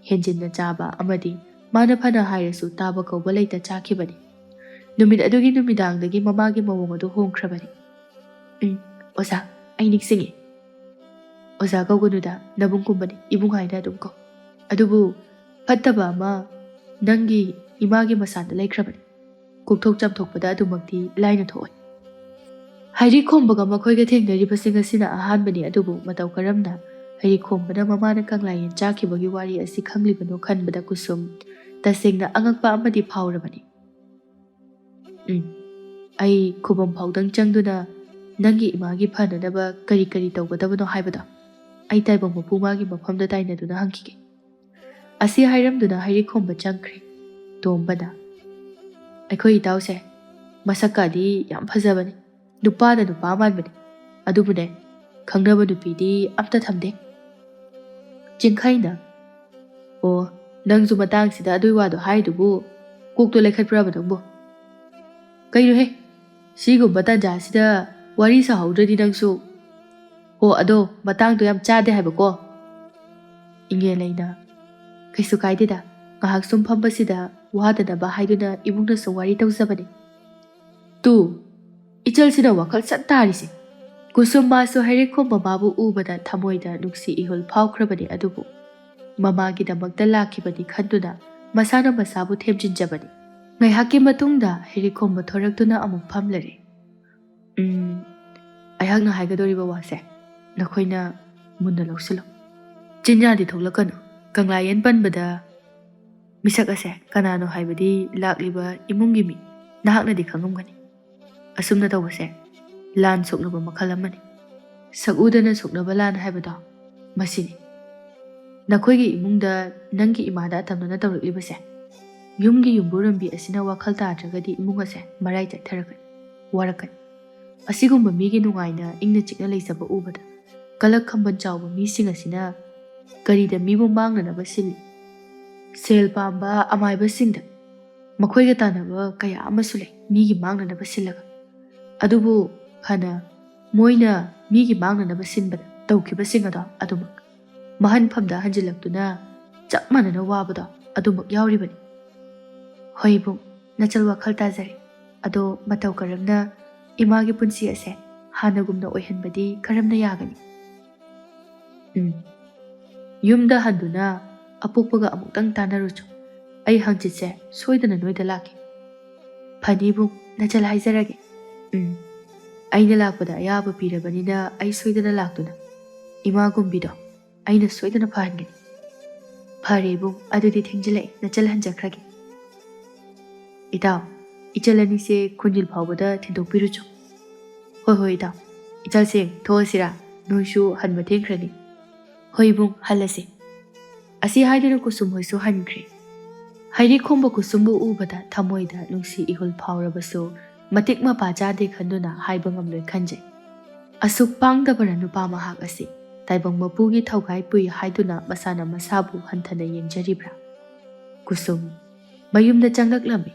ꯍꯦꯟꯖꯤꯟꯅ ꯆꯥꯕ ꯑꯃꯗꯤ ꯃꯥꯅ ꯐꯅ ꯍꯥꯏꯔꯁꯨ ꯇꯥꯕ ꯀꯧꯕ ꯂꯩꯇ ꯆꯥꯈꯤꯕꯅꯤ꯫ ꯅꯨꯃꯤꯠ ꯑꯗꯨꯒꯤ ꯅꯨꯃꯤꯗꯥꯡꯗꯒꯤ ꯃꯃꯥꯒꯤ ꯃꯑꯣꯡ ꯑꯗꯨ ꯍꯣꯡꯈ꯭ꯔꯕꯅꯤ꯫ "ꯎꯝ, ꯑꯣꯖꯥ, ꯑꯩ ꯅꯤꯡꯁꯤꯡꯉꯤ꯫ ꯑꯣꯖꯥ ꯀꯧꯒꯅꯨꯗ, ꯅꯕꯨꯡꯒꯨꯝꯕꯅꯤ, ꯏꯕꯨꯡ ꯍꯥꯏꯅ ꯑꯗꯨꯝ ꯀꯧ꯫ ꯑꯗꯨꯕꯨ ꯐꯠꯇꯕ ꯑꯃ ꯅꯪꯒꯤ ꯏꯃꯥꯒꯤ ꯃꯁꯥꯗ ꯂꯩꯈ꯭ꯔꯕꯅꯤ꯫ ꯀꯣꯛꯊꯣꯛ ꯆꯥꯝꯊꯣꯛꯄꯗ ꯑꯗꯨꯃꯛꯇꯤ ꯂꯥꯏꯅ ꯊꯣꯛꯑꯣꯏ꯫" ꯍꯩꯔꯤꯈꯣꯝꯕꯒ ꯃꯈꯣꯏꯒ ꯊꯦꯡꯅꯔꯤꯕꯁꯤꯡ ꯑꯁꯤꯅ ꯑꯍꯥꯟꯕꯅꯤ, ꯑꯗꯨꯕꯨ ꯃꯇꯧ ꯀꯔꯝꯅ ꯍꯩꯔꯤꯈꯣꯝꯕꯅ ꯃꯃꯥꯅ ꯀꯪꯂꯥꯌꯦꯟ ꯆꯥꯈꯤꯕꯒꯤ ꯋꯥꯔꯤ ꯑꯁꯤ ꯈꯪꯂꯤꯕꯅꯣ ꯈꯟꯕꯗ ꯀꯨꯁꯨꯝ ꯇꯁꯦꯡꯅ ꯑꯉꯛꯄ ꯑꯃꯗꯤ ꯐꯥꯎꯔꯕꯅꯤ꯫ "ꯎꯝ, ꯑꯩ ꯈꯨꯕꯝ ꯐꯥꯎꯗꯪ ꯆꯪꯗꯨꯅ ꯅꯪꯒꯤ ꯏꯃꯥꯒꯤ ꯐꯅꯅꯕ ꯀꯔꯤ ꯀꯔꯤ ꯇꯧꯒꯗꯕꯅꯣ ꯍꯥꯏꯕꯗꯣ ꯑꯩ ꯇꯥꯏꯕꯪ ꯃꯄꯨ ꯃꯥꯒꯤ ꯃꯐꯝꯗ ꯇꯥꯏꯅꯗꯨꯅ ꯍꯪꯈꯤꯒꯦ꯫" ꯑꯁꯤ ꯍꯥꯏꯔꯝꯗꯨꯅ ꯍꯩꯔꯤꯛ ꯈꯣꯝꯕ ꯆꯪꯈ꯭ꯔꯦ ꯇꯣꯝꯕꯅ꯫ "ꯑꯩꯈꯣꯏ ꯏꯇꯥꯎꯁꯦ ꯃꯁꯛꯀꯗꯤ ꯌꯥꯝ ꯐꯖꯕꯅꯤ, ꯅꯨꯄꯥꯅ ꯅꯨꯄꯥ ꯃꯥꯟꯕꯅꯤ, ꯑꯗꯨꯕꯨꯅꯦ, ꯈꯪꯅꯕ ꯅꯨꯄꯤꯗꯤ ꯑꯝꯇ ꯊꯝꯗꯦ꯫" ꯆꯤꯡꯈꯩꯅ, "ꯑꯣ, ꯅꯪꯁꯨ ꯃꯇꯥꯡꯁꯤꯗ ꯑꯗꯨꯏ ꯋꯥꯗꯣ ꯍꯥꯏꯗꯨꯕꯨ ꯀꯣꯛꯇꯣ ꯂꯩꯈꯠꯄ꯭ꯔꯕ ꯅꯪꯕꯨ? ꯀꯩꯅꯣꯍꯦ, ꯁꯤꯒꯨꯝꯕ ꯇꯥꯟꯖꯥꯁꯤꯗ ꯋꯥꯔꯤ ꯁꯥꯍꯧꯗ꯭ꯔꯗꯤ ꯅꯪꯁꯨ꯫ ꯍꯣ, ꯑꯗꯣ ꯃꯇꯥꯡꯗꯣ ꯌꯥꯝ ꯆꯥꯗꯦ ꯍꯥꯏꯕꯀꯣ꯫" ꯏꯉꯦꯜ ꯑꯩꯅ, "ꯀꯩꯁꯨ ꯀꯥꯏꯗꯦꯗ, ꯉꯥꯏꯍꯥꯛ ꯁꯨꯝ ꯐꯝꯕꯁꯤꯗ ꯋꯥꯗꯅꯕ ꯍꯥꯏꯗꯨꯅ ꯏꯃꯨꯡꯗ ꯁꯨꯝ ꯋꯥꯔꯤ ꯇꯧꯖꯕꯅꯤ꯫" ꯇꯨ, ꯏꯆꯜꯁꯤꯅ ꯋꯥꯈꯜ ꯁꯠ ꯇꯥꯔꯤꯁꯦ꯫ ꯀꯨꯁꯨꯝ ꯃꯥꯁꯨ ꯍꯩꯔꯤꯛꯈꯣꯝ ꯃꯃꯥꯕꯨ ꯎꯕꯗ ꯊꯃꯣꯏꯗ ꯅꯨꯡꯁꯤ ꯏꯍꯨꯜ ꯐꯥꯎꯈ꯭ꯔꯕꯅꯤ, ꯑꯗꯨꯕꯨ ꯃꯃꯥꯒꯤꯗꯃꯛꯇ ꯂꯥꯛꯈꯤꯕꯅꯤ ꯈꯟꯗꯨꯅ ꯃꯁꯥꯅ ꯃꯁꯥꯕꯨ ꯊꯦꯝꯖꯤꯟꯖꯕꯅꯤ꯫ ꯉꯥꯏꯍꯥꯛꯀꯤ ꯃꯇꯨꯡꯗ ꯍꯩꯔꯤꯛꯈꯣꯝꯕ ꯊꯣꯔꯛꯇꯨꯅ ꯑꯃꯨꯛ ꯐꯝꯂꯔꯦ꯫ "ꯎꯝ, ꯑꯩꯍꯥꯛꯅ ꯍꯥꯏꯒꯗꯧꯔꯤꯕ ꯋꯥꯁꯦ ꯅꯈꯣꯏꯅ ꯃꯨꯟꯅ ꯂꯧꯁꯤꯜꯂꯨ꯫ ꯆꯤꯟꯌꯥꯗꯤ ꯊꯣꯛꯂꯛꯀꯅꯨ꯫ ꯀꯪꯂꯥꯌꯦꯟ ꯄꯟꯕꯗ ꯃꯤꯁꯛ ꯑꯁꯦ ꯀꯅꯥꯅꯣ ꯍꯥꯏꯕꯗꯤ ꯂꯥꯛꯂꯤꯕ ꯏꯃꯨꯡꯒꯤ ꯃꯤ ꯅꯍꯥꯛꯅꯗꯤ ꯈꯪꯉꯝꯒꯅꯤ꯫ ꯑꯁꯨꯝꯅ ꯇꯧꯕꯁꯦ ꯂꯥꯟ ꯁꯣꯛꯅꯕ ꯃꯈꯜ ꯑꯃꯅꯤ꯫ ꯁꯛꯎꯗꯅ ꯁꯣꯛꯅꯕ ꯂꯥꯟ ꯍꯥꯏꯕꯗꯣ ꯃꯁꯤꯅꯤ꯫ ꯅꯈꯣꯏꯒꯤ ꯏꯃꯨꯡꯗ ꯅꯪꯒꯤ ꯏꯃꯥꯗ ꯑꯇꯝꯅꯅ ꯇꯧꯔꯛꯂꯤꯕꯁꯦ, ꯌꯨꯝꯒꯤ ꯌꯨꯝꯕꯨꯔꯦꯝꯕꯤ ꯑꯁꯤꯅ ꯋꯥꯈꯜ ꯇꯥꯗ꯭ꯔꯒꯗꯤ ꯏꯃꯨꯡ ꯑꯁꯦ ꯃꯔꯥꯏ ꯆꯠꯊꯔꯛꯀꯅꯤ, ꯋꯥꯔꯛꯀꯅꯤ꯫ ꯑꯁꯤꯒꯨꯝꯕ ꯃꯤꯒꯤ ꯅꯨꯡꯉꯥꯏꯅ ꯏꯪꯅ ꯆꯤꯛꯅ ꯂꯩꯖꯕ ꯎꯕꯗ ꯀꯂꯛ ꯈꯝꯕꯟ ꯆꯥꯎꯕ ꯃꯤꯁꯤꯡ ꯑꯁꯤꯅ ꯀꯔꯤꯗ ꯃꯤꯕꯨ ꯃꯥꯡꯅꯅꯕ ꯁꯤꯜꯂꯤ? ꯁꯦꯜ ꯄꯥꯝꯕ ꯑꯃꯥꯏꯕꯁꯤꯡꯗ ꯃꯈꯣꯏꯒ ꯇꯥꯟꯅꯕ ꯀꯌꯥ ꯑꯃꯁꯨ ꯂꯩ, ꯃꯤꯒꯤ ꯃꯥꯡꯅꯅꯕ ꯁꯤꯜꯂꯒ꯫ ꯑꯗꯨꯕꯨ ꯐꯅ ꯃꯣꯏꯅ ꯃꯤꯒꯤ ꯃꯥꯡꯅꯅꯕ ꯁꯤꯟꯕꯗ ꯇꯧꯈꯤꯕꯁꯤꯡ ꯑꯗꯣ ꯑꯗꯨꯃꯛ ꯃꯍꯟꯐꯝꯗ ꯍꯟꯖꯤꯜꯂꯛꯇꯨꯅ ꯆꯞ ꯃꯥꯟꯅꯅ ꯋꯥꯕꯗꯣ ꯑꯗꯨꯃꯛ ꯌꯥꯎꯔꯤꯕꯅꯤ꯫ ꯍꯣꯏ ꯏꯕꯨꯡ, ꯅꯆꯜ ꯋꯥꯈꯜ ꯇꯥꯖꯔꯦ꯫ ꯑꯗꯣ ꯃꯇꯧ ꯀꯔꯝꯅ ꯏꯃꯥꯒꯤ ꯄꯨꯟꯁꯤ ꯑꯁꯦ ꯍꯥꯟꯅꯒꯨꯝꯅ ꯑꯣꯏꯍꯟꯕꯗꯤ ꯀꯔꯝꯅ ꯌꯥꯒꯅꯤ? ꯎꯝ, ꯌꯨꯝꯗ ꯍꯟꯗꯨꯅ ꯑꯄꯣꯛꯄꯒ ꯑꯃꯨꯛꯇꯪ ꯇꯥꯟꯅꯔꯨꯆꯣ꯫ ꯑꯩ ꯍꯪꯆꯤꯠꯁꯦ ꯁꯣꯏꯗꯅ ꯅꯣꯏꯗ ꯂꯥꯛꯀꯦ꯫ ꯐꯅꯤ ꯏꯕꯨꯡ, ꯅꯆꯜ ꯍꯥꯏꯖꯔꯒꯦ꯫ ꯎꯝ, ꯑꯩꯅ ꯂꯥꯛꯄꯗ ꯑꯌꯥꯕ ꯄꯤꯔꯕꯅꯤꯅ ꯑꯩ ꯁꯣꯏꯗꯅ ꯂꯥꯛꯇꯨꯅ ꯏꯃꯥ ꯒꯨꯝꯕꯤꯗꯣ ꯑꯩꯅ ꯁꯣꯏꯗꯅ ꯐꯍꯟꯒꯅꯤ꯫ ꯐꯔꯦ ꯏꯕꯨꯡ, ꯑꯗꯨꯗꯤ ꯊꯦꯡꯖꯤꯜꯂꯛꯑꯦ, ꯅꯆꯜ ꯍꯟꯖꯈ꯭ꯔꯒꯦ꯫ ꯏꯇꯥꯎ, ꯏꯆꯜ ꯑꯅꯤꯁꯦ ꯈꯨꯟꯖꯤꯜ ꯐꯥꯎꯕꯗ ꯊꯤꯟꯗꯣꯛꯄꯤꯔꯨꯆꯣ꯫ ꯍꯣꯏ ꯍꯣꯏ ꯏꯇꯥꯎ, ꯏꯆꯜꯁꯦ ꯊꯣꯛꯑꯁꯤꯔꯥ? ꯅꯣꯏꯁꯨ ꯍꯟꯕ ꯊꯦꯡꯈ꯭ꯔꯅꯤ꯫ ꯍꯣꯏ ꯏꯕꯨꯡ, ꯍꯜꯂꯁꯤ꯫ ꯑꯁꯤ ꯍꯥꯏꯗꯨꯅ ꯀꯨꯁꯨꯝ ꯍꯣꯏꯁꯨ ꯍꯟꯈ꯭ꯔꯦ꯫ ꯍꯩꯔꯤꯛ ꯈꯣꯝꯕ ꯀꯨꯁꯨꯝꯕꯨ ꯎꯕꯗ ꯊꯃꯣꯏꯗ ꯅꯨꯡꯁꯤ ꯏꯍꯨꯜ ꯐꯥꯎꯔꯕꯁꯨ ꯃꯇꯤꯛ ꯃꯄꯥ ꯆꯥꯗꯦ ꯈꯟꯗꯨꯅ ꯍꯥꯏꯕ ꯉꯝꯂꯣꯏ ꯈꯟꯖꯩ꯫ ꯑꯁꯨꯛ ꯄꯥꯡꯗꯕꯔ ꯅꯨꯄꯥ ꯃꯍꯥꯛ ꯑꯁꯤ? ꯇꯥꯏꯕꯪ ꯃꯄꯨꯒꯤ ꯊꯧꯒꯥꯏ ꯄꯨꯏ ꯍꯥꯏꯗꯨꯅ ꯃꯁꯥꯅ ꯃꯁꯥꯕꯨ ꯍꯟꯊꯅ ꯌꯦꯡꯖꯔꯤꯕ꯭ꯔꯥ? ꯀꯨꯁꯨꯝ ꯃꯌꯨꯝꯗ ꯆꯪꯂꯛꯂꯝꯃꯤ꯫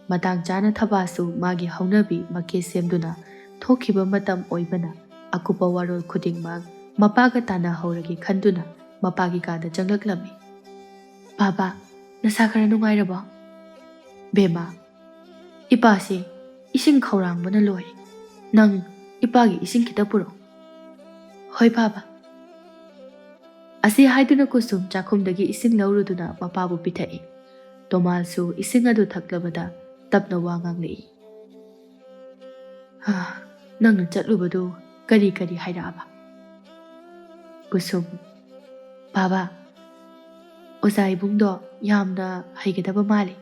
ꯃꯇꯥꯡ ꯆꯥꯅ ꯊꯕꯥꯁꯨ ꯃꯥꯒꯤ ꯍꯧꯅꯕꯤ ꯃꯀꯦ ꯁꯦꯝꯗꯨꯅ ꯊꯣꯛꯈꯤꯕ ꯃꯇꯝ ꯑꯣꯏꯕꯅ ꯑꯀꯨꯞꯄ ꯋꯥꯔꯣꯜ ꯈꯨꯗꯤꯡꯃꯛ ꯃꯄꯥꯒ ꯇꯥꯟꯅꯍꯧꯔꯒꯦ ꯈꯟꯗꯨꯅ ꯃꯄꯥꯒꯤ ꯀꯥꯗ ꯆꯪꯂꯛꯂꯝꯃꯤ꯫ "ꯕꯥꯕꯥ, ꯅꯁꯥ ꯈꯔ ꯅꯨꯡꯉꯥꯏꯔꯕꯣ?" "ꯕꯦꯝꯃ, ꯏꯄꯥꯁꯦ ꯏꯁꯤꯡ ꯈꯧꯔꯥꯡꯕꯅ ꯂꯣꯏꯔꯦ꯫ ꯅꯪ ꯏꯄꯥꯒꯤ ꯏꯁꯤꯡ ꯈꯤꯇ ꯄꯨꯔꯛꯑꯣ꯫" "ꯍꯣꯏ ꯕꯥꯕꯥ꯫" ꯑꯁꯤ ꯍꯥꯏꯗꯨꯅ ꯀꯨꯁꯨꯝ ꯆꯥꯛꯈꯨꯝꯗꯒꯤ ꯏꯁꯤꯡ ꯂꯧꯔꯨꯗꯨꯅ ꯃꯄꯥꯕꯨ ꯄꯤꯊꯛꯏ꯫ ꯇꯣꯃꯥꯜꯁꯨ ꯏꯁꯤꯡ ꯑꯗꯨ ꯊꯛꯂꯕꯗ ꯇꯞꯅ ꯋꯥ ꯉꯥꯡꯂꯛꯏ꯫ "ꯍꯥ, ꯅꯪꯅ ꯆꯠꯂꯨꯕꯗꯨ ꯀꯔꯤ ꯀꯔꯤ ꯍꯥꯏꯔꯛꯑꯕ?" ꯀꯨꯁꯨꯝ, "ꯕꯥꯕꯥ, ꯑꯣꯖꯥ ꯏꯕꯨꯡꯗꯣ ꯌꯥꯝꯅ ꯍꯩꯒꯗꯕ ꯃꯥꯜꯂꯤ꯫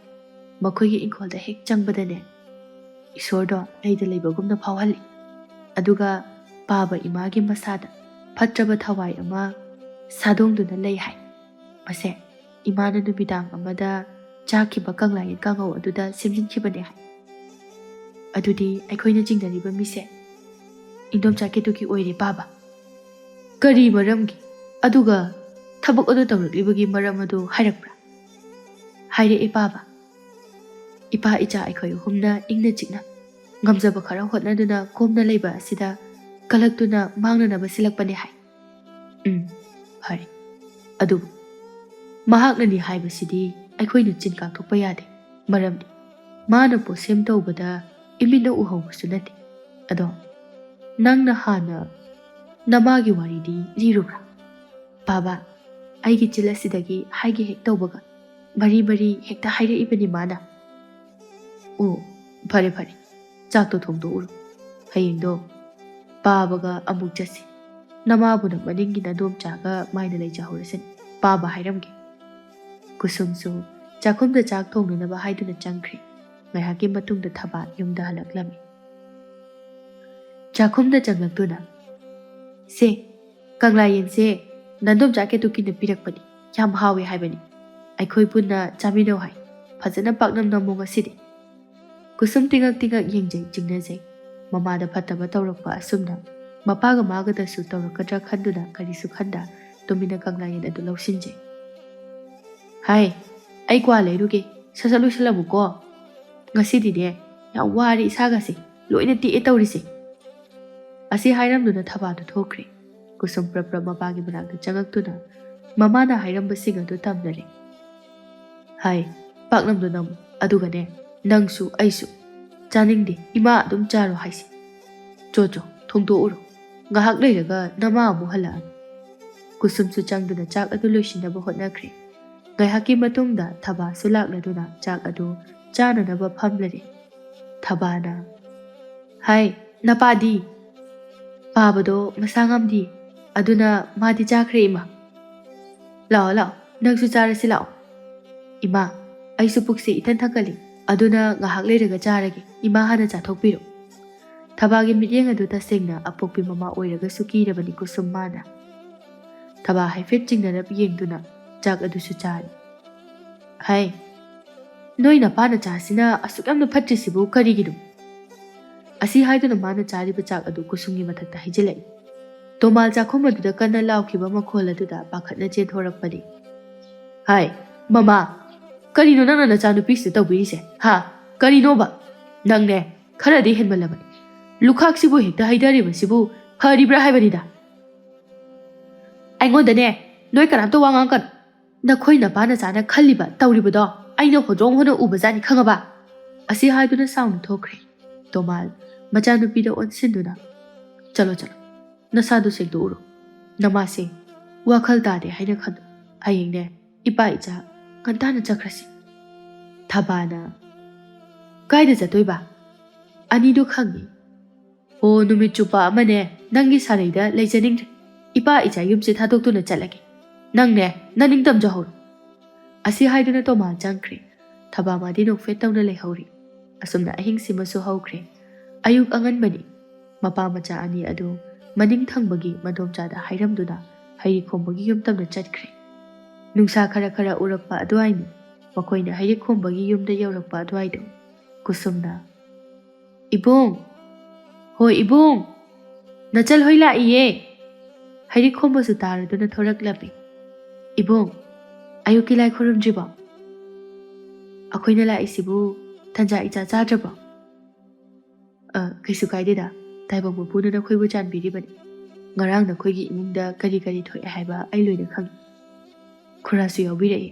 ꯃꯈꯣꯏꯒꯤ ꯏꯪꯈꯣꯜꯗ ꯍꯦꯛ ꯆꯪꯕꯗꯅꯦ, ꯏꯁꯣꯔꯗꯣ ꯂꯩꯗ ꯂꯩꯕꯒꯨꯝꯅ ꯐꯥꯎꯍꯜꯂꯤ꯫ ꯑꯗꯨꯒ ꯄꯥꯕ ꯏꯃꯥꯒꯤ ꯃꯁꯥꯗ ꯐꯠꯇ꯭ꯔꯕ ꯊꯋꯥꯏ ꯑꯃ ꯁꯥꯗꯣꯡꯗꯨꯅ ꯂꯩ ꯍꯥꯏ꯫ ꯃꯁꯦ ꯏꯃꯥꯅ ꯅꯨꯃꯤꯗꯥꯡ ꯑꯃꯗ ꯆꯥꯈꯤꯕ ꯀꯪꯂꯥꯌꯦꯟ ꯀꯥꯡꯍꯧ ꯑꯗꯨꯗ ꯁꯦꯝꯖꯤꯟꯈꯤꯕꯅꯦ ꯍꯥꯏ꯫ ꯑꯗꯨꯗꯤ ꯑꯩꯈꯣꯏꯅ ꯆꯤꯡꯅꯔꯤꯕ ꯃꯤꯁꯦ ꯏꯟꯗꯣꯝꯆꯥ ꯀꯦꯇꯨꯀꯤ ꯑꯣꯏꯔꯦ ꯄꯥꯕ꯫ ꯀꯔꯤ ꯃꯔꯝꯒꯤ? ꯑꯗꯨꯒ ꯊꯕꯛ ꯑꯗꯨ ꯇꯧꯔꯛꯂꯤꯕꯒꯤ ꯃꯔꯝ ꯑꯗꯨ ꯍꯥꯏꯔꯛꯄ꯭ꯔꯥ?" "ꯍꯥꯏꯔꯛꯑꯦ ꯄꯥꯕ꯫ ꯏꯄꯥ ꯏꯆꯥ ꯑꯩꯈꯣꯏ ꯑꯍꯨꯝꯅ ꯏꯪꯅ ꯆꯤꯛꯅ ꯉꯝꯖꯕ ꯈꯔ ꯍꯣꯠꯅꯗꯨꯅ ꯀꯣꯝꯅ ꯂꯩꯕ ꯑꯁꯤꯗ ꯀꯂꯛꯇꯨꯅ ꯃꯥꯡꯅꯅꯕ ꯁꯤꯜꯂꯛꯄꯅꯦ ꯍꯥꯏ꯫" "ꯎꯝ, ꯐꯔꯦ꯫ ꯑꯗꯨꯕꯨ ꯃꯍꯥꯛꯅꯅꯤ ꯍꯥꯏꯕꯁꯤꯗꯤ ꯑꯩꯈꯣꯏꯅ ꯆꯤꯟ ꯀꯥꯡꯊꯣꯛꯄ ꯌꯥꯗꯦ꯫ ꯃꯔꯝꯗꯤ ꯃꯥꯅ ꯄꯣꯠꯁꯦꯝ ꯇꯧꯕꯗ ꯏꯃꯤꯠꯅ ꯎꯍꯧꯕꯁꯨ ꯅꯠꯇꯦ꯫ ꯑꯗꯣ ꯅꯪꯅ ꯍꯥꯟꯅ ꯅꯃꯥꯒꯤ ꯋꯥꯔꯤꯗꯤ ꯂꯤꯔꯨꯕ꯭ꯔꯥ?" "ꯕꯥꯕꯥ, ꯑꯩꯒꯤ ꯆꯤꯜ ꯑꯁꯤꯗꯒꯤ ꯍꯥꯏꯒꯦ ꯍꯦꯛ ꯇꯧꯕꯒ ꯃꯔꯤ ꯃꯔꯤ ꯍꯦꯛꯇ ꯍꯥꯏꯔꯛꯏꯕꯅꯤ ꯃꯥꯅ꯫" "ꯑꯣ, ꯐꯔꯦ ꯐꯔꯦ, ꯆꯥꯛꯇꯣ ꯊꯣꯡꯗꯣꯛꯎꯔꯣ꯫ ꯍꯌꯦꯡꯗꯣ ꯄꯥꯕꯒ ꯑꯃꯨꯛ ꯆꯠꯁꯤ꯫ ꯅꯃꯥꯕꯨꯅ ꯃꯅꯤꯡꯒꯤ ꯅꯗꯣꯝꯆꯥꯒ ꯃꯥꯏꯅ ꯂꯩꯖꯍꯧꯔꯁꯅꯤ꯫ ꯄꯥꯕ ꯍꯥꯏꯔꯝꯒꯦ꯫" ꯀꯨꯁꯨꯝꯁꯨ ꯆꯥꯛꯈꯨꯝꯗ ꯆꯥꯛ ꯊꯣꯡꯅꯅꯕ ꯍꯥꯏꯗꯨꯅ ꯆꯪꯈ꯭ꯔꯦ꯫ ꯉꯥꯏꯍꯥꯛꯀꯤ ꯃꯇꯨꯡꯗ ꯊꯕꯥ ꯌꯨꯝꯗ ꯍꯜꯂꯛꯂꯝꯃꯤ꯫ ꯆꯥꯛꯈꯨꯝꯗ ꯆꯪꯂꯛꯇꯨꯅ, "ꯁꯦ, ꯀꯪꯂꯥ ꯌꯦꯟꯁꯦ ꯅꯟꯗꯣꯝꯆꯥ ꯀꯦꯇꯨꯀꯤꯅ ꯄꯤꯔꯛꯄꯅꯤ꯫ ꯌꯥꯝ ꯍꯥꯎꯋꯦ ꯍꯥꯏꯕꯅꯤ꯫ ꯑꯩꯈꯣꯏ ꯄꯨꯟꯅ ꯆꯥꯃꯤꯟꯅꯧ ꯍꯥꯏ꯫ ꯐꯖꯅ ꯄꯥꯛꯅꯝ ꯅꯝꯃꯣ ꯉꯁꯤꯗꯤ꯫ ꯀꯨꯁꯨꯝ ꯇꯤꯉꯛ ꯇꯤꯉꯛ ꯌꯦꯡꯖꯩ, ꯆꯤꯡꯅꯖꯩ꯫ ꯃꯃꯥꯗ ꯐꯠꯇꯕ ꯇꯧꯔꯛꯄ ꯑꯁꯨꯝꯅ ꯃꯄꯥꯒ ꯃꯥꯒꯗꯁꯨ ꯇꯧꯔꯛꯀꯗ꯭ꯔꯥ ꯈꯟꯗꯨꯅ ꯀꯔꯤꯁꯨ ꯈꯟꯗ ꯇꯨꯃꯤꯟꯅ ꯀꯪꯂꯥ ꯌꯦꯟ ꯑꯗꯨ ꯂꯧꯁꯤꯟꯖꯩ꯫ ꯍꯥꯏ, ꯑꯩ ꯀ꯭ꯋꯥ ꯂꯩꯔꯨꯒꯦ, ꯁꯠ ꯁꯠ ꯂꯣꯏꯁꯤꯜꯂꯝꯃꯨꯀꯣ꯫ ꯉꯁꯤꯗꯤꯅꯦ, ꯌꯥꯝ ꯋꯥꯔꯦ ꯏꯁꯥꯒꯁꯦ, ꯂꯣꯏꯅ ꯇꯦꯛꯑꯦ ꯇꯧꯔꯤꯁꯦ꯫ ꯑꯁꯤ ꯍꯥꯏꯔꯝꯗꯨꯅ ꯊꯕꯥꯗꯨ ꯊꯣꯛꯈ꯭ꯔꯦ꯫ ꯀꯨꯁꯨꯝ ꯄ꯭ꯔꯞ ꯄ꯭ꯔꯞ ꯃꯄꯥꯒꯤ ꯃꯅꯥꯛꯇ ꯆꯪꯉꯛꯇꯨꯅ ꯃꯃꯥꯅ ꯍꯥꯏꯔꯝꯕꯁꯤꯡ ꯑꯗꯨ ꯇꯝꯅꯔꯦ꯫ ꯍꯥꯏ, ꯄꯥꯛꯅꯝꯗꯣ ꯅꯝꯃꯨ, ꯑꯗꯨꯒꯅꯦ, ꯅꯪꯁꯨ ꯑꯩꯁꯨ ꯆꯥꯅꯤꯡꯗꯦ, ꯏꯃꯥ ꯑꯗꯨꯝ ꯆꯥꯔꯣ ꯍꯥꯏꯁꯤ꯫ ꯆꯣ ꯆꯣ, ꯊꯣꯡꯗꯣꯛꯎꯔꯣ, ꯉꯥꯏꯍꯥꯛ ꯂꯩꯔꯒ ꯅꯃꯥ ꯑꯃꯨꯛ ꯍꯜꯂꯛꯑꯅꯤ꯫ ꯀꯨꯁꯨꯝꯁꯨ ꯆꯪꯗꯨꯅ ꯆꯥꯛ ꯑꯗꯨ ꯂꯣꯏꯁꯤꯟꯅꯕ ꯍꯣꯠꯅꯈ꯭ꯔꯦ꯫ ꯉꯥꯏꯍꯥꯛꯀꯤ ꯃꯇꯨꯡꯗ ꯊꯕꯥꯁꯨ ꯂꯥꯛꯂꯗꯨꯅ ꯆꯥꯛ ꯑꯗꯨ ꯆꯥꯅꯅꯕ ꯐꯝꯂꯔꯦ꯫ ꯊꯕꯥꯅ, ꯍꯥꯏ, ꯅꯄꯥꯗꯤ? ꯄꯥꯕꯗꯣ ꯃꯁꯥ ꯉꯝꯗꯤ, ꯑꯗꯨꯅ ꯃꯥꯗꯤ ꯆꯥꯈ꯭ꯔꯦ ꯏꯃꯥ꯫ ꯂꯥꯛꯑꯣ ꯂꯥꯛꯑꯣ, ꯅꯪꯁꯨ ꯆꯥꯔꯁꯤ ꯂꯥꯛꯑꯣ꯫ ꯏꯃꯥ, ꯑꯩꯁꯨ ꯄꯨꯛꯁꯦ ꯏꯊꯟ ꯊꯟꯒꯠꯂꯤ, ꯑꯗꯨꯅ ꯉꯥꯏꯍꯥꯛ ꯂꯩꯔꯒ ꯆꯥꯔꯒꯦ, ꯏꯃꯥ ꯍꯥꯟꯅ ꯆꯥꯊꯣꯛꯄꯤꯔꯣ꯫ ꯊꯕꯥꯒꯤ ꯃꯤꯠꯌꯦꯡ ꯑꯗꯨ ꯇꯁꯦꯡꯅ ꯑꯄꯣꯛꯄꯤ ꯃꯃꯥ ꯑꯣꯏꯔꯒꯁꯨ ꯀꯤꯔꯕꯅꯤ ꯀꯨꯁꯨꯝ ꯃꯥꯅ꯫ ꯊꯕꯥ ꯍꯥꯏꯐꯦꯠ ꯆꯤꯡꯅꯔꯞ ꯌꯦꯡꯗꯨꯅ ꯆꯥꯛ ꯑꯗꯨꯁꯨ ꯆꯥꯔꯤ꯫ ꯍꯥꯏ, ꯅꯣꯏ ꯅꯄꯥ ꯅꯆꯥꯁꯤꯅ ꯑꯁꯨꯛ ꯌꯥꯝꯅ ꯐꯠꯇ꯭ꯔꯤꯁꯤꯕꯨ ꯀꯔꯤꯒꯤꯅꯣ? ꯑꯁꯤ ꯍꯥꯏꯗꯨꯅ ꯃꯥꯅ ꯆꯥꯔꯤꯕ ꯆꯥꯛ ꯑꯗꯨ ꯀꯨꯁꯨꯝꯒꯤ ꯃꯊꯛꯇ ꯍꯩꯖꯤꯜꯂꯛꯏ꯫ ꯇꯣꯃꯥꯜ ꯆꯥꯛꯈꯨꯝ ꯑꯗꯨꯗ ꯀꯟꯅ ꯂꯥꯎꯈꯤꯕ ꯃꯈꯣꯜ ꯑꯗꯨꯗ ꯄꯥꯈꯠꯅ ꯆꯦꯟꯊꯣꯔꯛꯄꯅꯤ꯫ ꯍꯥꯏ, ꯃꯃꯥ, ꯀꯔꯤꯅꯣ ꯅꯪꯅ ꯅꯆꯥꯅꯨꯄꯤꯁꯤꯗ ꯇꯧꯕꯤꯔꯤꯁꯦ? ꯍꯥ? ꯀꯔꯤꯅꯣꯕ? ꯅꯪꯅꯦ, ꯈꯔꯗꯤ ꯍꯦꯟꯃꯜꯂꯕꯅꯤ꯫ ꯂꯨꯈꯥꯛꯁꯤꯕꯨ ꯍꯦꯛꯇ ꯍꯩꯊꯔꯤꯕꯁꯤꯕꯨ ꯐꯔꯤꯕ꯭ꯔꯥ ꯍꯥꯏꯕꯅꯤꯗ꯫ ꯑꯩꯉꯣꯟꯗꯅꯦ, ꯅꯣꯏ ꯀꯅꯥꯝꯇ ꯋꯥ ꯉꯥꯡꯀꯅꯨ꯫ ꯅꯈꯣꯏ ꯅꯄꯥ ꯅꯆꯥꯅ ꯈꯜꯂꯤꯕ ꯇꯧꯔꯤꯕꯗꯣ ꯑꯩꯅ ꯍꯣꯗ꯭ꯔꯣꯡ ꯍꯣꯟꯅ ꯎꯕꯖꯥꯠꯅꯤ, ꯈꯪꯉꯕ? ꯑꯁꯤ ꯍꯥꯏꯗꯨꯅ ꯁꯥꯎꯅ ꯊꯣꯛꯈ꯭ꯔꯦ꯫ ꯇꯣꯃꯥꯜ ꯃꯆꯥꯅꯨꯄꯤꯗ ꯑꯣꯟꯁꯤꯟꯗꯨꯅ, ꯆꯠꯂꯣ ꯆꯠꯂꯣ, ꯅꯁꯥꯗꯨ ꯁꯦꯡꯗꯣꯛꯎꯔꯣ꯫ ꯅꯃꯥꯁꯦ ꯋꯥꯈꯜ ꯇꯥꯗꯦ ꯍꯥꯏꯅ ꯈꯜꯂꯨ꯫ ꯍꯌꯦꯡꯅꯦ, ꯏꯄꯥ ꯏꯆꯥ ꯉꯟꯇꯥꯅ ꯆꯠꯈ꯭ꯔꯁꯤ꯫ ꯊꯕꯥꯅ, ꯀꯥꯏꯗ ꯆꯠꯇꯣꯏꯕ? ꯑꯅꯤꯗꯨ ꯈꯪꯉꯤ꯫ ꯑꯣ, ꯅꯨꯃꯤꯠ ꯆꯨꯞꯄ ꯑꯃꯅꯦ ꯅꯪꯒꯤ ꯁꯥꯔꯩꯗ ꯂꯩꯖꯅꯤꯡꯗ꯭ꯔꯦ꯫ ꯏꯄꯥ ꯏꯆꯥ ꯌꯨꯝꯁꯦ ꯊꯥꯗꯣꯛꯇꯨꯅ ꯆꯠꯂꯒꯦ꯫ ꯅꯪꯅꯦ, ꯅꯅꯤꯡ ꯇꯝꯖꯍꯧꯔꯣ꯫ ꯑꯁꯤ ꯍꯥꯏꯗꯨꯅ ꯇꯣꯃꯥ ꯆꯪꯈ꯭ꯔꯦ꯫ ꯊꯕꯥ ꯃꯥꯗꯤ ꯅꯣꯛꯐꯦꯠ ꯇꯧꯅ ꯂꯩꯍꯧꯔꯤ꯫ ꯑꯁꯨꯝꯅ ꯑꯍꯤꯡꯁꯤꯃꯁꯨ ꯍꯧꯈ꯭ꯔꯦ꯫ ꯑꯌꯨꯛ ꯑꯉꯟꯕꯅꯤ꯫ ꯃꯄꯥ ꯃꯆꯥ ꯑꯅꯤ ꯑꯗꯨ ꯃꯅꯤꯡ ꯊꯪꯕꯒꯤ ꯃꯗꯣꯝꯆꯥꯗ ꯍꯥꯏꯔꯝꯗꯨꯅ ꯍꯩꯔꯤꯈꯣꯡꯕꯒꯤ ꯌꯨꯝ ꯇꯝꯅ ꯆꯠꯈ꯭ꯔꯦ꯫ ꯅꯨꯡꯁꯥ ꯈꯔ ꯈꯔ ꯎꯔꯛꯄ ꯑꯗꯨꯋꯥꯏꯅꯤ꯫ ꯃꯈꯣꯏꯅ ꯍꯩꯔꯤꯛ ꯈꯣꯝꯕꯒꯤ ꯌꯨꯝꯗ ꯌꯧꯔꯛꯄ ꯑꯗꯨꯋꯥꯏꯗꯣ ꯀꯨꯁꯨꯝꯅ, "ꯏꯕꯨꯡ! ꯍꯣꯏ ꯏꯕꯨꯡ! ꯅꯆꯜ ꯍꯣꯏ ꯂꯥꯛꯏꯌꯦ!" ꯍꯩꯔꯤꯛ ꯈꯣꯝꯕꯁꯨ ꯇꯥꯔꯗꯨꯅ ꯊꯣꯔꯛꯂꯝꯃꯤ꯫ "ꯏꯕꯨꯡ, ꯑꯌꯨꯛꯀꯤ ꯂꯥꯏ ꯈꯨꯔꯨꯝꯗ꯭ꯔꯤꯕꯣ? ꯑꯩꯈꯣꯏꯅ ꯂꯥꯛꯏꯁꯤꯕꯨ ꯇꯟꯖꯥ ꯏꯆꯥ ꯆꯥꯗ꯭ꯔꯕꯣ?" "ꯑ, ꯀꯩꯁꯨ ꯀꯥꯏꯗꯦꯗ, ꯇꯥꯏꯕꯪ ꯃꯄꯨꯅ ꯅꯈꯣꯏꯕꯨ ꯆꯥꯟꯕꯤꯔꯤꯕꯅꯤ꯫ ꯉꯔꯥꯡ ꯅꯈꯣꯏꯒꯤ ꯏꯃꯨꯡꯗ ꯀꯔꯤ ꯀꯔꯤ ꯊꯣꯛꯑꯦ ꯍꯥꯏꯕ ꯑꯩ ꯂꯣꯏꯅ ꯈꯪꯏ꯫" "ꯈꯨꯔꯥꯁꯨ ꯌꯥꯎꯕꯤꯔꯛꯏ꯫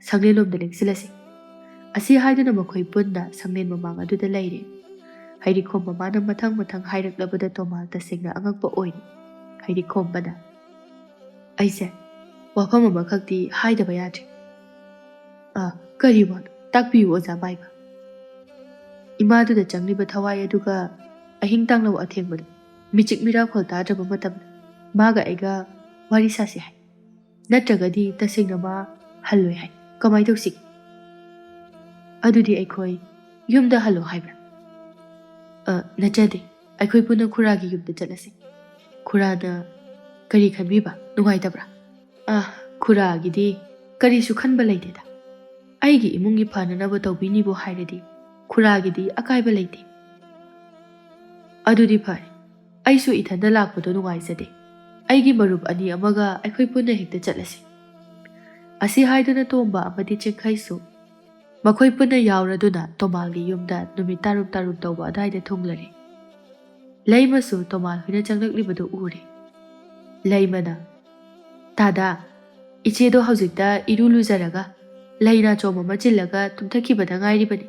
ꯁꯪꯂꯦꯟꯂꯣꯝꯗ ꯂꯦꯡꯁꯤꯜꯂꯁꯤ꯫" ꯑꯁꯤ ꯍꯥꯏꯗꯨꯅ ꯃꯈꯣꯏ ꯄꯨꯟꯅ ꯁꯪꯂꯦꯟ ꯃꯃꯥꯡ ꯑꯗꯨꯗ ꯂꯩꯔꯦ꯫ ꯍꯩꯔꯤꯛꯈꯣꯝ ꯃꯃꯥꯅ ꯃꯊꯪ ꯃꯊꯪ ꯍꯥꯏꯔꯛꯂꯕꯗ ꯇꯣꯃꯥꯜ ꯇꯁꯦꯡꯅ ꯑꯉꯛꯄ ꯑꯣꯏꯔꯤ꯫ ꯍꯩꯔꯤꯛꯈꯣꯝꯕꯅ, "ꯑꯩꯁꯦ ꯋꯥꯐꯝ ꯑꯃꯈꯛꯇꯤ ꯍꯥꯏꯗꯕ ꯌꯥꯗ꯭ꯔꯦ꯫" "ꯑ, ꯀꯔꯤ ꯋꯥꯅꯣ? ꯇꯥꯛꯄꯤꯌꯨ, ꯑꯣꯖꯥ ꯃꯥꯏꯕ꯫" "ꯏꯃꯥꯗꯨꯗ ꯆꯪꯂꯤꯕ ꯊꯋꯥꯏ ꯑꯗꯨꯒ ꯑꯍꯤꯡ ꯇꯥꯡꯂꯧ ꯑꯊꯦꯡꯕꯗ ꯃꯤꯆꯤꯛ ꯃꯤꯔꯥꯈꯣꯜ ꯇꯥꯗ꯭ꯔꯕ ꯃꯇꯝꯗ ꯃꯥꯒ ꯑꯩꯒ ꯋꯥꯔꯤ ꯁꯥꯁꯤ ꯍꯥꯏ꯫ ꯅꯠꯇ꯭ꯔꯒꯗꯤ ꯇꯁꯦꯡꯅ ꯃꯥ ꯍꯜꯂꯣꯏ ꯍꯥꯏ꯫ ꯀꯃꯥꯏ ꯇꯧꯁꯤꯒꯦ?" "ꯑꯗꯨꯗꯤ ꯑꯩꯈꯣꯏ ꯌꯨꯝꯗ ꯍꯜꯂꯣ ꯍꯥꯏꯕ꯭ꯔꯥ?" "ꯑ, ꯅꯠꯆꯗꯦ꯫ ꯑꯩꯈꯣꯏ ꯄꯨꯟꯅ ꯈꯨꯔꯥꯒꯤ ꯌꯨꯝꯗ ꯆꯠꯂꯁꯤ꯫ ꯈꯨꯔꯥꯅ ꯀꯔꯤ ꯈꯟꯕꯤꯕ? ꯅꯨꯡꯉꯥꯏꯇꯕ꯭ꯔꯥ?" "ꯑ, ꯈꯨꯔꯥꯒꯤꯗꯤ ꯀꯔꯤꯁꯨ ꯈꯟꯕ ꯂꯩꯇꯦꯗ꯫ ꯑꯩꯒꯤ ꯏꯃꯨꯡꯒꯤ ꯐꯅꯅꯕ ꯇꯧꯕꯤꯅꯤꯕꯨ ꯍꯥꯏꯔꯗꯤ ꯈꯨꯔꯥꯒꯤꯗꯤ ꯑꯀꯥꯏꯕ ꯂꯩꯇꯦ꯫" "ꯑꯗꯨꯗꯤ ꯐꯔꯦ꯫ ꯑꯩꯁꯨ ꯏꯊꯟꯗ ꯂꯥꯛꯄꯗꯣ ꯅꯨꯡꯉꯥꯏꯖꯗꯦ꯫ ꯑꯩꯒꯤ ꯃꯔꯨꯞ ꯑꯅꯤ ꯑꯃꯒ ꯑꯩꯈꯣꯏ ꯄꯨꯟꯅ ꯍꯦꯛꯇ ꯆꯠꯂꯁꯤ꯫" ꯑꯁꯤ ꯍꯥꯏꯗꯨꯅ ꯇꯣꯝꯕ ꯑꯃꯗꯤ ꯆꯤꯡꯈꯩꯁꯨ ꯃꯈꯣꯏ ꯄꯨꯟꯅ ꯌꯥꯎꯔꯗꯨꯅ ꯇꯣꯃꯥꯜꯒꯤ ꯌꯨꯝꯗ ꯅꯨꯃꯤꯠ ꯇꯥꯔꯨꯝ ꯇꯥꯔꯨꯝ ꯇꯧꯕ ꯑꯗꯨꯋꯥꯏꯗ ꯊꯨꯡꯂꯔꯦ꯫ ꯂꯩꯃꯁꯨ ꯇꯣꯃꯥꯜ ꯍꯣꯏꯅ ꯆꯪꯂꯛꯂꯤꯕꯗꯨ ꯎꯔꯦ꯫ ꯂꯩꯃꯅ, "ꯇꯥꯗꯥ, ꯏꯆꯦꯗꯣ ꯍꯧꯖꯤꯛꯇ ꯏꯔꯨ ꯂꯨꯖꯔꯒ ꯂꯩ ꯅꯥꯆꯣꯝ ꯑꯃ ꯆꯤꯜꯂꯒ ꯇꯨꯝꯊꯈꯤꯕꯗ ꯉꯥꯏꯔꯤꯕꯅꯤ꯫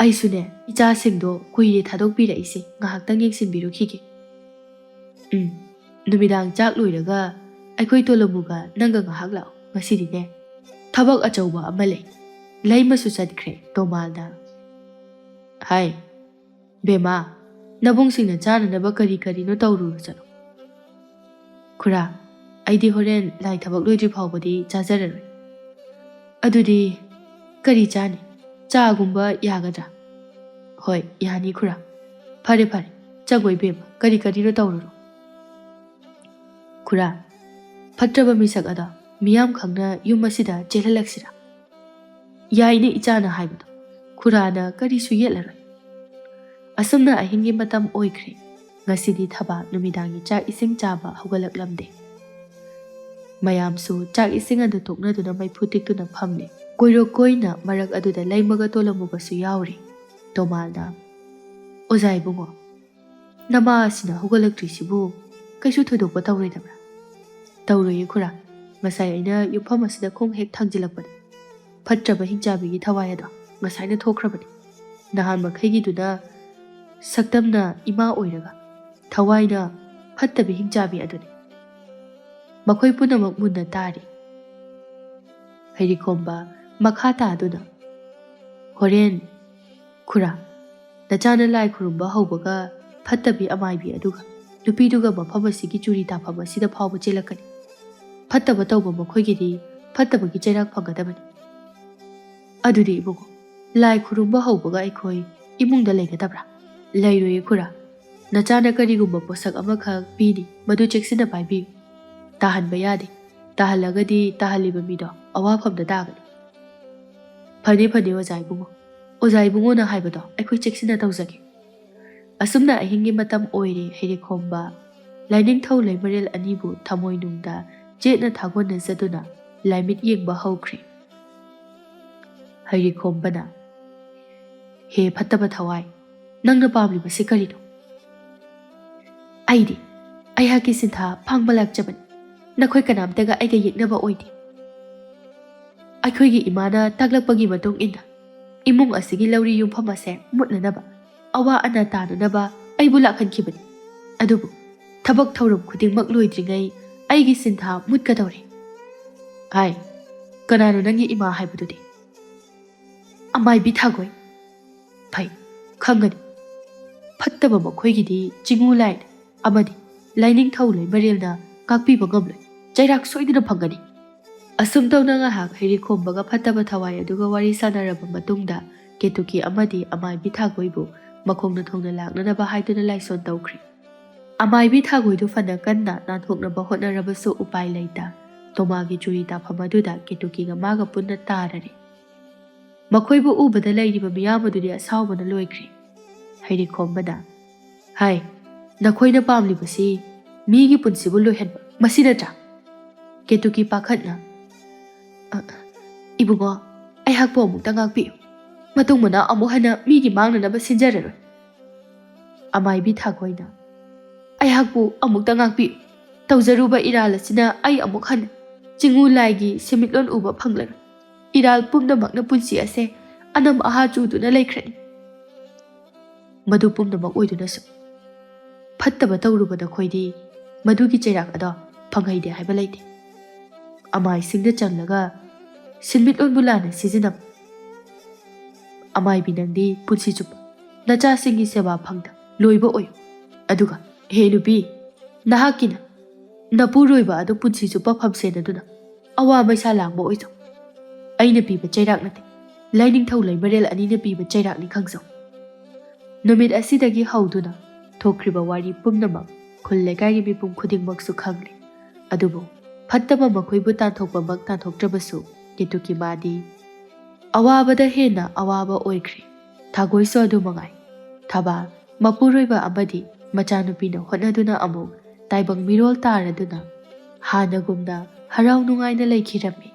ꯑꯩꯁꯨꯅꯦ, ꯏꯆꯥꯁꯤꯡꯗꯣ ꯀꯨꯏꯔꯦ ꯊꯥꯗꯣꯛꯄꯤꯔꯛꯏꯁꯦ, ꯉꯥꯏꯍꯥꯛꯇꯪ ꯌꯦꯡꯁꯤꯟꯕꯤꯔꯨꯈꯤꯒꯦ꯫" "ꯎꯝ, ꯅꯨꯃꯤꯗꯥꯡ ꯆꯥꯛ ꯂꯣꯏꯔꯒ ꯑꯩꯈꯣꯏ ꯇꯣꯂꯣꯃꯨꯒ ꯅꯪꯒ ꯉꯥꯏꯍꯥꯛ ꯂꯥꯛꯑꯣ꯫ ꯉꯁꯤꯗꯤꯅꯦ, ꯊꯕꯛ ꯑꯆꯧꯕ ꯑꯃ ꯂꯩ꯫" ꯂꯩꯃꯁꯨ ꯆꯠꯈ꯭ꯔꯦ꯫ ꯇꯣꯃꯥꯜꯅ, "ꯍꯥꯏ, ꯕꯦꯝꯃ, ꯅꯕꯨꯡꯁꯤꯡꯅ ꯆꯥꯅꯅꯕ ꯀꯔꯤ ꯀꯔꯤꯅꯣ ꯇꯧꯔꯨꯔꯣ ꯆꯠꯂꯣ꯫" "ꯈꯨꯔꯥ, ꯑꯩꯗꯤ ꯍꯣꯔꯦꯟ ꯂꯥꯏ ꯊꯕꯛ ꯂꯣꯏꯗ꯭ꯔꯤ ꯐꯥꯎꯕꯗꯤ ꯆꯥꯖꯔꯔꯣꯏ꯫" "ꯑꯗꯨꯗꯤ ꯀꯔꯤ ꯆꯥꯅꯤ? ꯆꯥꯒꯨꯝꯕ ꯌꯥꯒꯗ꯭ꯔꯥ?" "ꯍꯣꯏ, ꯌꯥꯅꯤ ꯈꯨꯔꯥ꯫" "ꯐꯔꯦ, ꯐꯔꯦ, ꯆꯪꯉꯣ ꯏꯕꯦꯝꯃ, ꯀꯔꯤ ꯀꯔꯤꯅꯣ ꯇꯧꯔꯨꯔꯣ꯫" ꯈꯨꯔꯥ, ꯐꯠꯇ꯭ꯔꯕ ꯃꯤꯁꯛ ꯑꯗꯣ ꯃꯤꯌꯥꯝ ꯈꯪꯅ ꯌꯨꯝ ꯑꯁꯤꯗ ꯆꯦꯜꯍꯜꯂꯛꯁꯤꯔꯥ? ꯌꯥꯏꯅꯦ ꯏꯆꯥꯅ ꯍꯥꯏꯕꯗꯣ, ꯈꯨꯔꯥꯅ ꯀꯔꯤꯁꯨ ꯌꯦꯠꯂꯔꯣꯏ꯫ ꯑꯁꯨꯝꯅ ꯑꯍꯤꯡꯒꯤ ꯃꯇꯝ ꯑꯣꯏꯈ꯭ꯔꯦ꯫ ꯉꯁꯤꯗꯤ ꯊꯕꯥ ꯅꯨꯃꯤꯗꯥꯡꯒꯤ ꯆꯥꯛ ꯏꯁꯤꯡ ꯆꯥꯕ ꯍꯧꯒꯠꯂꯛꯂꯝꯗꯦ꯫ ꯃꯌꯥꯝꯁꯨ ꯆꯥꯛ ꯏꯁꯤꯡ ꯑꯗꯨ ꯇꯣꯛꯅꯗꯨꯅ ꯃꯩꯐꯨ ꯇꯤꯛꯇꯨꯅ ꯐꯝꯂꯤ꯫ ꯀꯣꯏꯔꯣꯛ ꯀꯣꯏꯅ ꯃꯔꯛ ꯑꯗꯨꯗ ꯂꯩꯃꯒ ꯇꯣꯂꯝꯃꯨꯕꯁꯨ ꯌꯥꯎꯔꯤ꯫ ꯇꯣꯃꯥꯜꯅ, "ꯑꯣꯖꯥ ꯏꯕꯨꯡꯉꯣ, ꯅꯃꯥ ꯑꯁꯤꯅ ꯍꯧꯒꯠꯂꯛꯇ꯭ꯔꯤꯁꯤꯕꯨ ꯀꯩꯁꯨ ꯊꯣꯏꯗꯣꯛꯄ ꯇꯧꯔꯣꯏꯗꯕ꯭ꯔꯥ?" "ꯇꯧꯔꯣꯏꯌꯦ ꯈꯨꯔꯥ꯫ ꯉꯁꯥꯏ ꯑꯩꯅ ꯌꯨꯝꯐꯝ ꯑꯁꯤꯗ ꯈꯣꯡ ꯍꯦꯛ ꯊꯥꯡꯖꯤꯜꯂꯛꯄꯗ ꯐꯠꯇ꯭ꯔꯕ ꯍꯤꯡꯆꯥꯕꯤꯒꯤ ꯊꯋꯥꯏ ꯑꯗꯣ ꯉꯁꯥꯏꯅ ꯊꯣꯛꯈ꯭ꯔꯕꯅꯤ꯫ ꯅꯍꯥꯟ ꯃꯈꯩꯒꯤꯗꯨꯅ ꯁꯛꯇꯝꯅ ꯏꯃꯥ ꯑꯣꯏꯔꯒ ꯊꯋꯥꯏꯅ ꯐꯠꯇꯕꯤ ꯍꯤꯡꯆꯥꯕꯤ ꯑꯗꯨꯅꯤ꯫" ꯃꯈꯣꯏ ꯄꯨꯝꯅꯃꯛ ꯃꯨꯟꯅ ꯇꯥꯔꯤ꯫ ꯍꯩꯔꯤꯈꯣꯝꯕ ꯃꯈꯥ ꯇꯥꯗꯨꯅ, "ꯍꯣꯔꯦꯟ ꯈꯨꯔꯥ, ꯅꯆꯥꯅ ꯂꯥꯏ ꯈꯨꯔꯨꯝꯕ ꯍꯧꯕꯒ ꯐꯠꯇꯕꯤ ꯑꯃꯥꯏꯕꯤ ꯑꯗꯨꯒ ꯅꯨꯄꯤꯗꯨꯒ ꯃꯐꯝ ꯑꯁꯤꯒꯤ ꯆꯨꯔꯤ ꯇꯥꯐꯝ ꯑꯁꯤꯗ ꯐꯥꯎꯕ ꯆꯦꯜꯂꯛꯀꯅꯤ꯫ ꯐꯠꯇꯕ ꯇꯧꯕ ꯃꯈꯣꯏꯒꯤꯗꯤ ꯐꯠꯇꯕꯒꯤ ꯆꯩꯔꯥꯛ ꯐꯪꯒꯗꯕꯅꯤ꯫" "ꯑꯗꯨꯗꯤ ꯏꯕꯨꯡꯉꯣ, ꯂꯥꯏ ꯈꯨꯔꯨꯝꯕ ꯍꯧꯕꯒ ꯑꯩꯈꯣꯏ ꯏꯃꯨꯡꯗ ꯂꯩꯒꯗꯕ꯭ꯔꯥ?" "ꯂꯩꯔꯣꯏꯌꯦ ꯈꯨꯔꯥ꯫ ꯅꯆꯥꯅ ꯀꯔꯤꯒꯨꯝꯕ ꯄꯣꯠꯁꯛ ꯑꯃꯈꯛ ꯄꯤꯅꯤ, ꯃꯗꯨ ꯆꯦꯛꯁꯤꯟꯅ ꯄꯥꯏꯕꯤꯌꯨ꯫ ꯇꯥꯍꯟꯕ ꯌꯥꯗꯦ꯫ ꯇꯥꯍꯜꯂꯒꯗꯤ ꯇꯥꯍꯜꯂꯤꯕ ꯃꯤꯗꯣ ꯑꯋꯥꯐꯝꯗ ꯇꯥꯒꯅꯤ꯫" "ꯐꯅꯤ, ꯐꯅꯤ ꯑꯣꯖꯥ ꯏꯕꯨꯡꯉꯣ꯫ ꯑꯣꯖꯥ ꯏꯕꯨꯡꯉꯣꯅ ꯍꯥꯏꯕꯗꯣ ꯑꯩꯈꯣꯏ ꯆꯦꯛꯁꯤꯟꯅ ꯇꯧꯖꯒꯦ꯫" ꯑꯁꯨꯝꯅ ꯑꯍꯤꯡꯒꯤ ꯃꯇꯝ ꯑꯣꯏꯔꯦ꯫ ꯍꯩꯔꯤꯈꯣꯝꯕ ꯂꯥꯏꯅꯤꯡꯊꯧ ꯂꯩꯃꯔꯦꯜ ꯑꯅꯤꯕꯨ ꯊꯃꯣꯏꯅꯨꯡꯗ ꯆꯦꯠꯅ ꯊꯥꯒꯣꯟꯅꯖꯗꯨꯅ ꯂꯥꯏꯃꯤꯠ ꯌꯦꯡꯕ ꯍꯧꯈ꯭ꯔꯦ꯫ ꯍꯩꯔꯤꯈꯣꯝꯕꯅ, "ꯍꯦ ꯐꯠꯇꯕ ꯊꯋꯥꯏ, ꯅꯪꯅ ꯄꯥꯝꯂꯤꯕꯁꯤ ꯀꯔꯤꯅꯣ?" "ꯑꯩꯗꯤ ꯑꯩꯍꯥꯛꯀꯤ ꯁꯤꯟꯊꯥ ꯐꯪꯕ ꯂꯥꯛꯆꯕꯅꯤ꯫ ꯅꯈꯣꯏ ꯀꯅꯥꯝꯇꯒ ꯑꯩꯒ ꯌꯦꯛꯅꯕ ꯑꯣꯏꯗꯦ꯫ ꯑꯩꯈꯣꯏꯒꯤ ꯏꯃꯥꯅ ꯇꯥꯛꯂꯛꯄꯒꯤ ꯃꯇꯨꯡ ꯏꯟꯅ ꯏꯃꯨꯡ ꯑꯁꯤꯒꯤ ꯂꯧꯔꯤ ꯌꯨꯝꯐꯝ ꯑꯁꯦ ꯃꯨꯠꯅꯅꯕ, ꯑꯋꯥ ꯑꯅꯥ ꯇꯥꯅꯅꯕ ꯑꯩꯕꯨ ꯂꯥꯛꯍꯟꯈꯤꯕꯅꯤ꯫ ꯑꯗꯨꯕꯨ ꯊꯕꯛ ꯊꯧꯔꯝ ꯈꯨꯗꯤꯡꯃꯛ ꯂꯣꯏꯗ꯭ꯔꯤꯉꯩ ꯑꯩꯒꯤ ꯁꯤꯟꯊꯥ ꯃꯨꯠꯀꯗꯧꯔꯦ꯫ ꯍꯥꯏ, ꯀꯅꯥꯅꯣ ꯅꯪꯒꯤ ꯏꯃꯥ ꯍꯥꯏꯕꯗꯨꯗꯤ?" "ꯑꯃꯥꯏꯕꯤ ꯊꯥꯒꯣꯏ꯫" "ꯐꯩ, ꯈꯪꯒꯅꯤ꯫ ꯐꯠꯇꯕ ꯃꯈꯣꯏꯒꯤꯗꯤ ꯆꯤꯡꯉꯨ ꯂꯥꯏꯅꯤ ꯑꯃꯗꯤ ꯂꯥꯏꯅꯤꯡꯊꯧ ꯂꯩꯃꯔꯦꯜꯅ ꯉꯥꯛꯄꯤꯕ ꯉꯝꯂꯣꯏ꯫ ꯆꯩꯔꯥꯛ ꯁꯣꯏꯗꯅ ꯐꯪꯒꯅꯤ꯫" ꯑꯁꯨꯝ ꯇꯧꯅ ꯉꯥꯏꯍꯥꯛ ꯍꯩꯔꯤꯈꯣꯝꯕꯒ ꯐꯠꯇꯕ ꯊꯋꯥꯏ ꯑꯗꯨꯒ ꯋꯥꯔꯤ ꯁꯥꯟꯅꯔꯕ ꯃꯇꯨꯡꯗ ꯀꯦꯇꯨꯀꯤ ꯑꯃꯗꯤ ꯑꯃꯥꯏꯕꯤ ꯊꯥꯒꯣꯏꯕꯨ ꯃꯈꯣꯡꯅ ꯊꯣꯡꯅ ꯂꯥꯛꯅꯅꯕ ꯍꯥꯏꯗꯨꯅ ꯂꯥꯏꯁꯣꯟ ꯇꯧꯈ꯭ꯔꯤ꯫ ꯑꯃꯥꯏꯕꯤ ꯊꯥꯒꯣꯏꯗꯨ ꯐꯅ ꯀꯟꯅ ꯅꯥꯟꯊꯣꯛꯅꯕ ꯍꯣꯠꯅꯔꯕꯁꯨ ꯎꯄꯥꯏ ꯂꯩꯇ ꯇꯣꯃꯥꯒꯤ ꯆꯨꯔꯤ ꯇꯥꯐꯝ ꯑꯗꯨꯗ ꯀꯦꯇꯨꯀꯤꯒ ꯃꯥꯒ ꯄꯨꯟꯅ ꯇꯥꯔꯔꯦ꯫ ꯃꯈꯣꯏꯕꯨ ꯎꯕꯗ ꯂꯩꯔꯤꯕ ꯃꯤꯌꯥꯝ ꯑꯗꯨꯗꯤ ꯑꯁꯥꯎꯕꯅ ꯂꯣꯏꯈ꯭ꯔꯦ꯫ ꯍꯩꯔꯤꯈꯣꯝꯕꯅ, "ꯍꯥꯏ, ꯅꯈꯣꯏꯅ ꯄꯥꯝꯂꯤꯕꯁꯤ ꯃꯤꯒꯤ ꯄꯨꯟꯁꯤꯕꯨ ꯂꯣꯏꯍꯟꯕ, ꯃꯁꯤ ꯅꯠꯇ꯭ꯔꯥ?" ꯀꯦꯇꯨꯀꯤ ꯄꯥꯈꯠꯅ, "ꯑ, ꯏꯕꯨꯡꯉꯣ, ꯑꯩꯍꯥꯛꯄꯨ ꯑꯃꯨꯛꯇ ꯉꯥꯛꯄꯤꯌꯨ꯫ ꯃꯇꯨꯡ ꯃꯅꯥꯎ ꯑꯃꯨꯛ ꯍꯟꯅ ꯃꯤꯒꯤ ꯃꯥꯡꯅꯅꯕ ꯁꯤꯟꯖꯔꯔꯣꯏ꯫" ꯑꯃꯥꯏꯕꯤ ꯊꯥꯒꯣꯏꯅ, "ꯑꯩꯍꯥꯛꯄꯨ ꯑꯃꯨꯛꯇ ꯉꯥꯛꯄꯤꯌꯨ꯫ ꯇꯧꯖꯔꯨꯕ ꯏꯔꯥꯜ ꯑꯁꯤꯅ ꯑꯩ ꯑꯃꯨꯛ ꯍꯟꯅ ꯆꯤꯡꯉꯨ ꯂꯥꯏꯒꯤ ꯁꯦꯟꯃꯤꯠꯂꯣꯟ ꯎꯕ ꯐꯪꯂꯔꯣꯏ꯫ ꯏꯔꯥꯜ ꯄꯨꯝꯅꯃꯛꯅ ꯄꯨꯟꯁꯤ ꯑꯁꯦ ꯑꯅꯝ ꯑꯍꯥ ꯆꯨꯗꯨꯅ ꯂꯩꯈ꯭ꯔꯅꯤ꯫" ꯃꯗꯨ ꯄꯨꯝꯅꯃꯛ ꯑꯣꯏꯗꯨꯅꯁꯨ ꯐꯠꯇꯕ ꯇꯧꯔꯨꯕ ꯅꯈꯣꯏꯗꯤ ꯃꯗꯨꯒꯤ ꯆꯩꯔꯥꯛ ꯑꯗꯣ ꯐꯪꯍꯩꯗꯦ ꯍꯥꯏꯕ ꯂꯩꯇꯦ꯫ ꯑꯃꯥꯏꯁꯤꯡꯗ ꯆꯜꯂꯒ ꯁꯤꯟꯃꯤꯠꯂꯣꯟꯕꯨ ꯂꯥꯟꯅ ꯁꯤꯖꯤꯟꯅꯕ꯫ ꯑꯃꯥꯏꯕꯤ, ꯅꯪꯗꯤ ꯄꯨꯟꯁꯤ ꯆꯨꯞꯄ ꯅꯆꯥꯁꯤꯡꯒꯤ ꯁꯦꯕꯥ ꯐꯪꯗ ꯂꯣꯏꯕ ꯑꯣꯏꯌꯨ꯫ ꯑꯗꯨꯒ ꯍꯦ ꯅꯨꯄꯤ, ꯅꯍꯥꯛꯀꯤꯅ ꯅꯄꯨꯔꯣꯏꯕ ꯑꯗꯨ ꯄꯨꯟꯁꯤ ꯆꯨꯞꯄ ꯐꯝꯁꯦꯟꯅꯗꯨꯅ ꯑꯋꯥ ꯃꯩꯁꯥ ꯂꯥꯡꯕ ꯑꯣꯏꯖꯧ꯫ ꯑꯩꯅ ꯄꯤꯕ ꯆꯩꯔꯥꯛ ꯅꯠꯇꯦ, ꯂꯥꯏꯅꯤꯡꯊꯧ ꯂꯩꯃꯔꯦꯜ ꯑꯅꯤꯅ ꯄꯤꯕ ꯆꯩꯔꯥꯛꯅꯤ ꯈꯪꯖꯧ꯫ ꯅꯨꯃꯤꯠ ꯑꯁꯤꯗꯒꯤ ꯍꯧꯗꯨꯅ ꯊꯣꯛꯈ꯭ꯔꯤꯕ ꯋꯥꯔꯤ ꯄꯨꯝꯅꯃꯛ ꯈꯨꯜ ꯂꯩꯀꯥꯏꯒꯤ ꯃꯤꯄꯨꯝ ꯈꯨꯗꯤꯡꯃꯛꯁꯨ ꯈꯪꯂꯦ꯫ ꯑꯗꯨꯕꯨ ꯐꯠꯇꯕ ꯃꯈꯣꯏꯕꯨ ꯇꯥꯟꯊꯣꯛꯄꯃꯛ ꯇꯥꯟꯊꯣꯛꯇ꯭ꯔꯕꯁꯨ, ꯀꯦꯇꯨꯀꯤ ꯃꯥꯗꯤ ꯑꯋꯥꯕꯗ ꯍꯦꯟꯅ ꯑꯋꯥꯕ ꯑꯣꯏꯈ꯭ꯔꯦ꯫ ꯊꯥꯒꯣꯏꯁꯨ ꯑꯗꯨ ꯃꯉꯥꯏ꯫ ꯊꯕꯥ, ꯃꯄꯨꯔꯣꯏꯕ ꯑꯃꯗꯤ ꯃꯆꯥꯅꯨꯄꯤꯅ ꯍꯣꯠꯅꯗꯨꯅ ꯑꯃꯨꯛ ꯇꯥꯏꯕꯪ ꯃꯤꯔꯣꯜ ꯇꯥꯔꯗꯨꯅ ꯍꯥꯟꯅꯒꯨꯝꯅ ꯍꯔꯥꯎ ꯅꯨꯡꯉꯥꯏꯅ ꯂꯩꯈꯤꯔꯝꯃꯤ꯫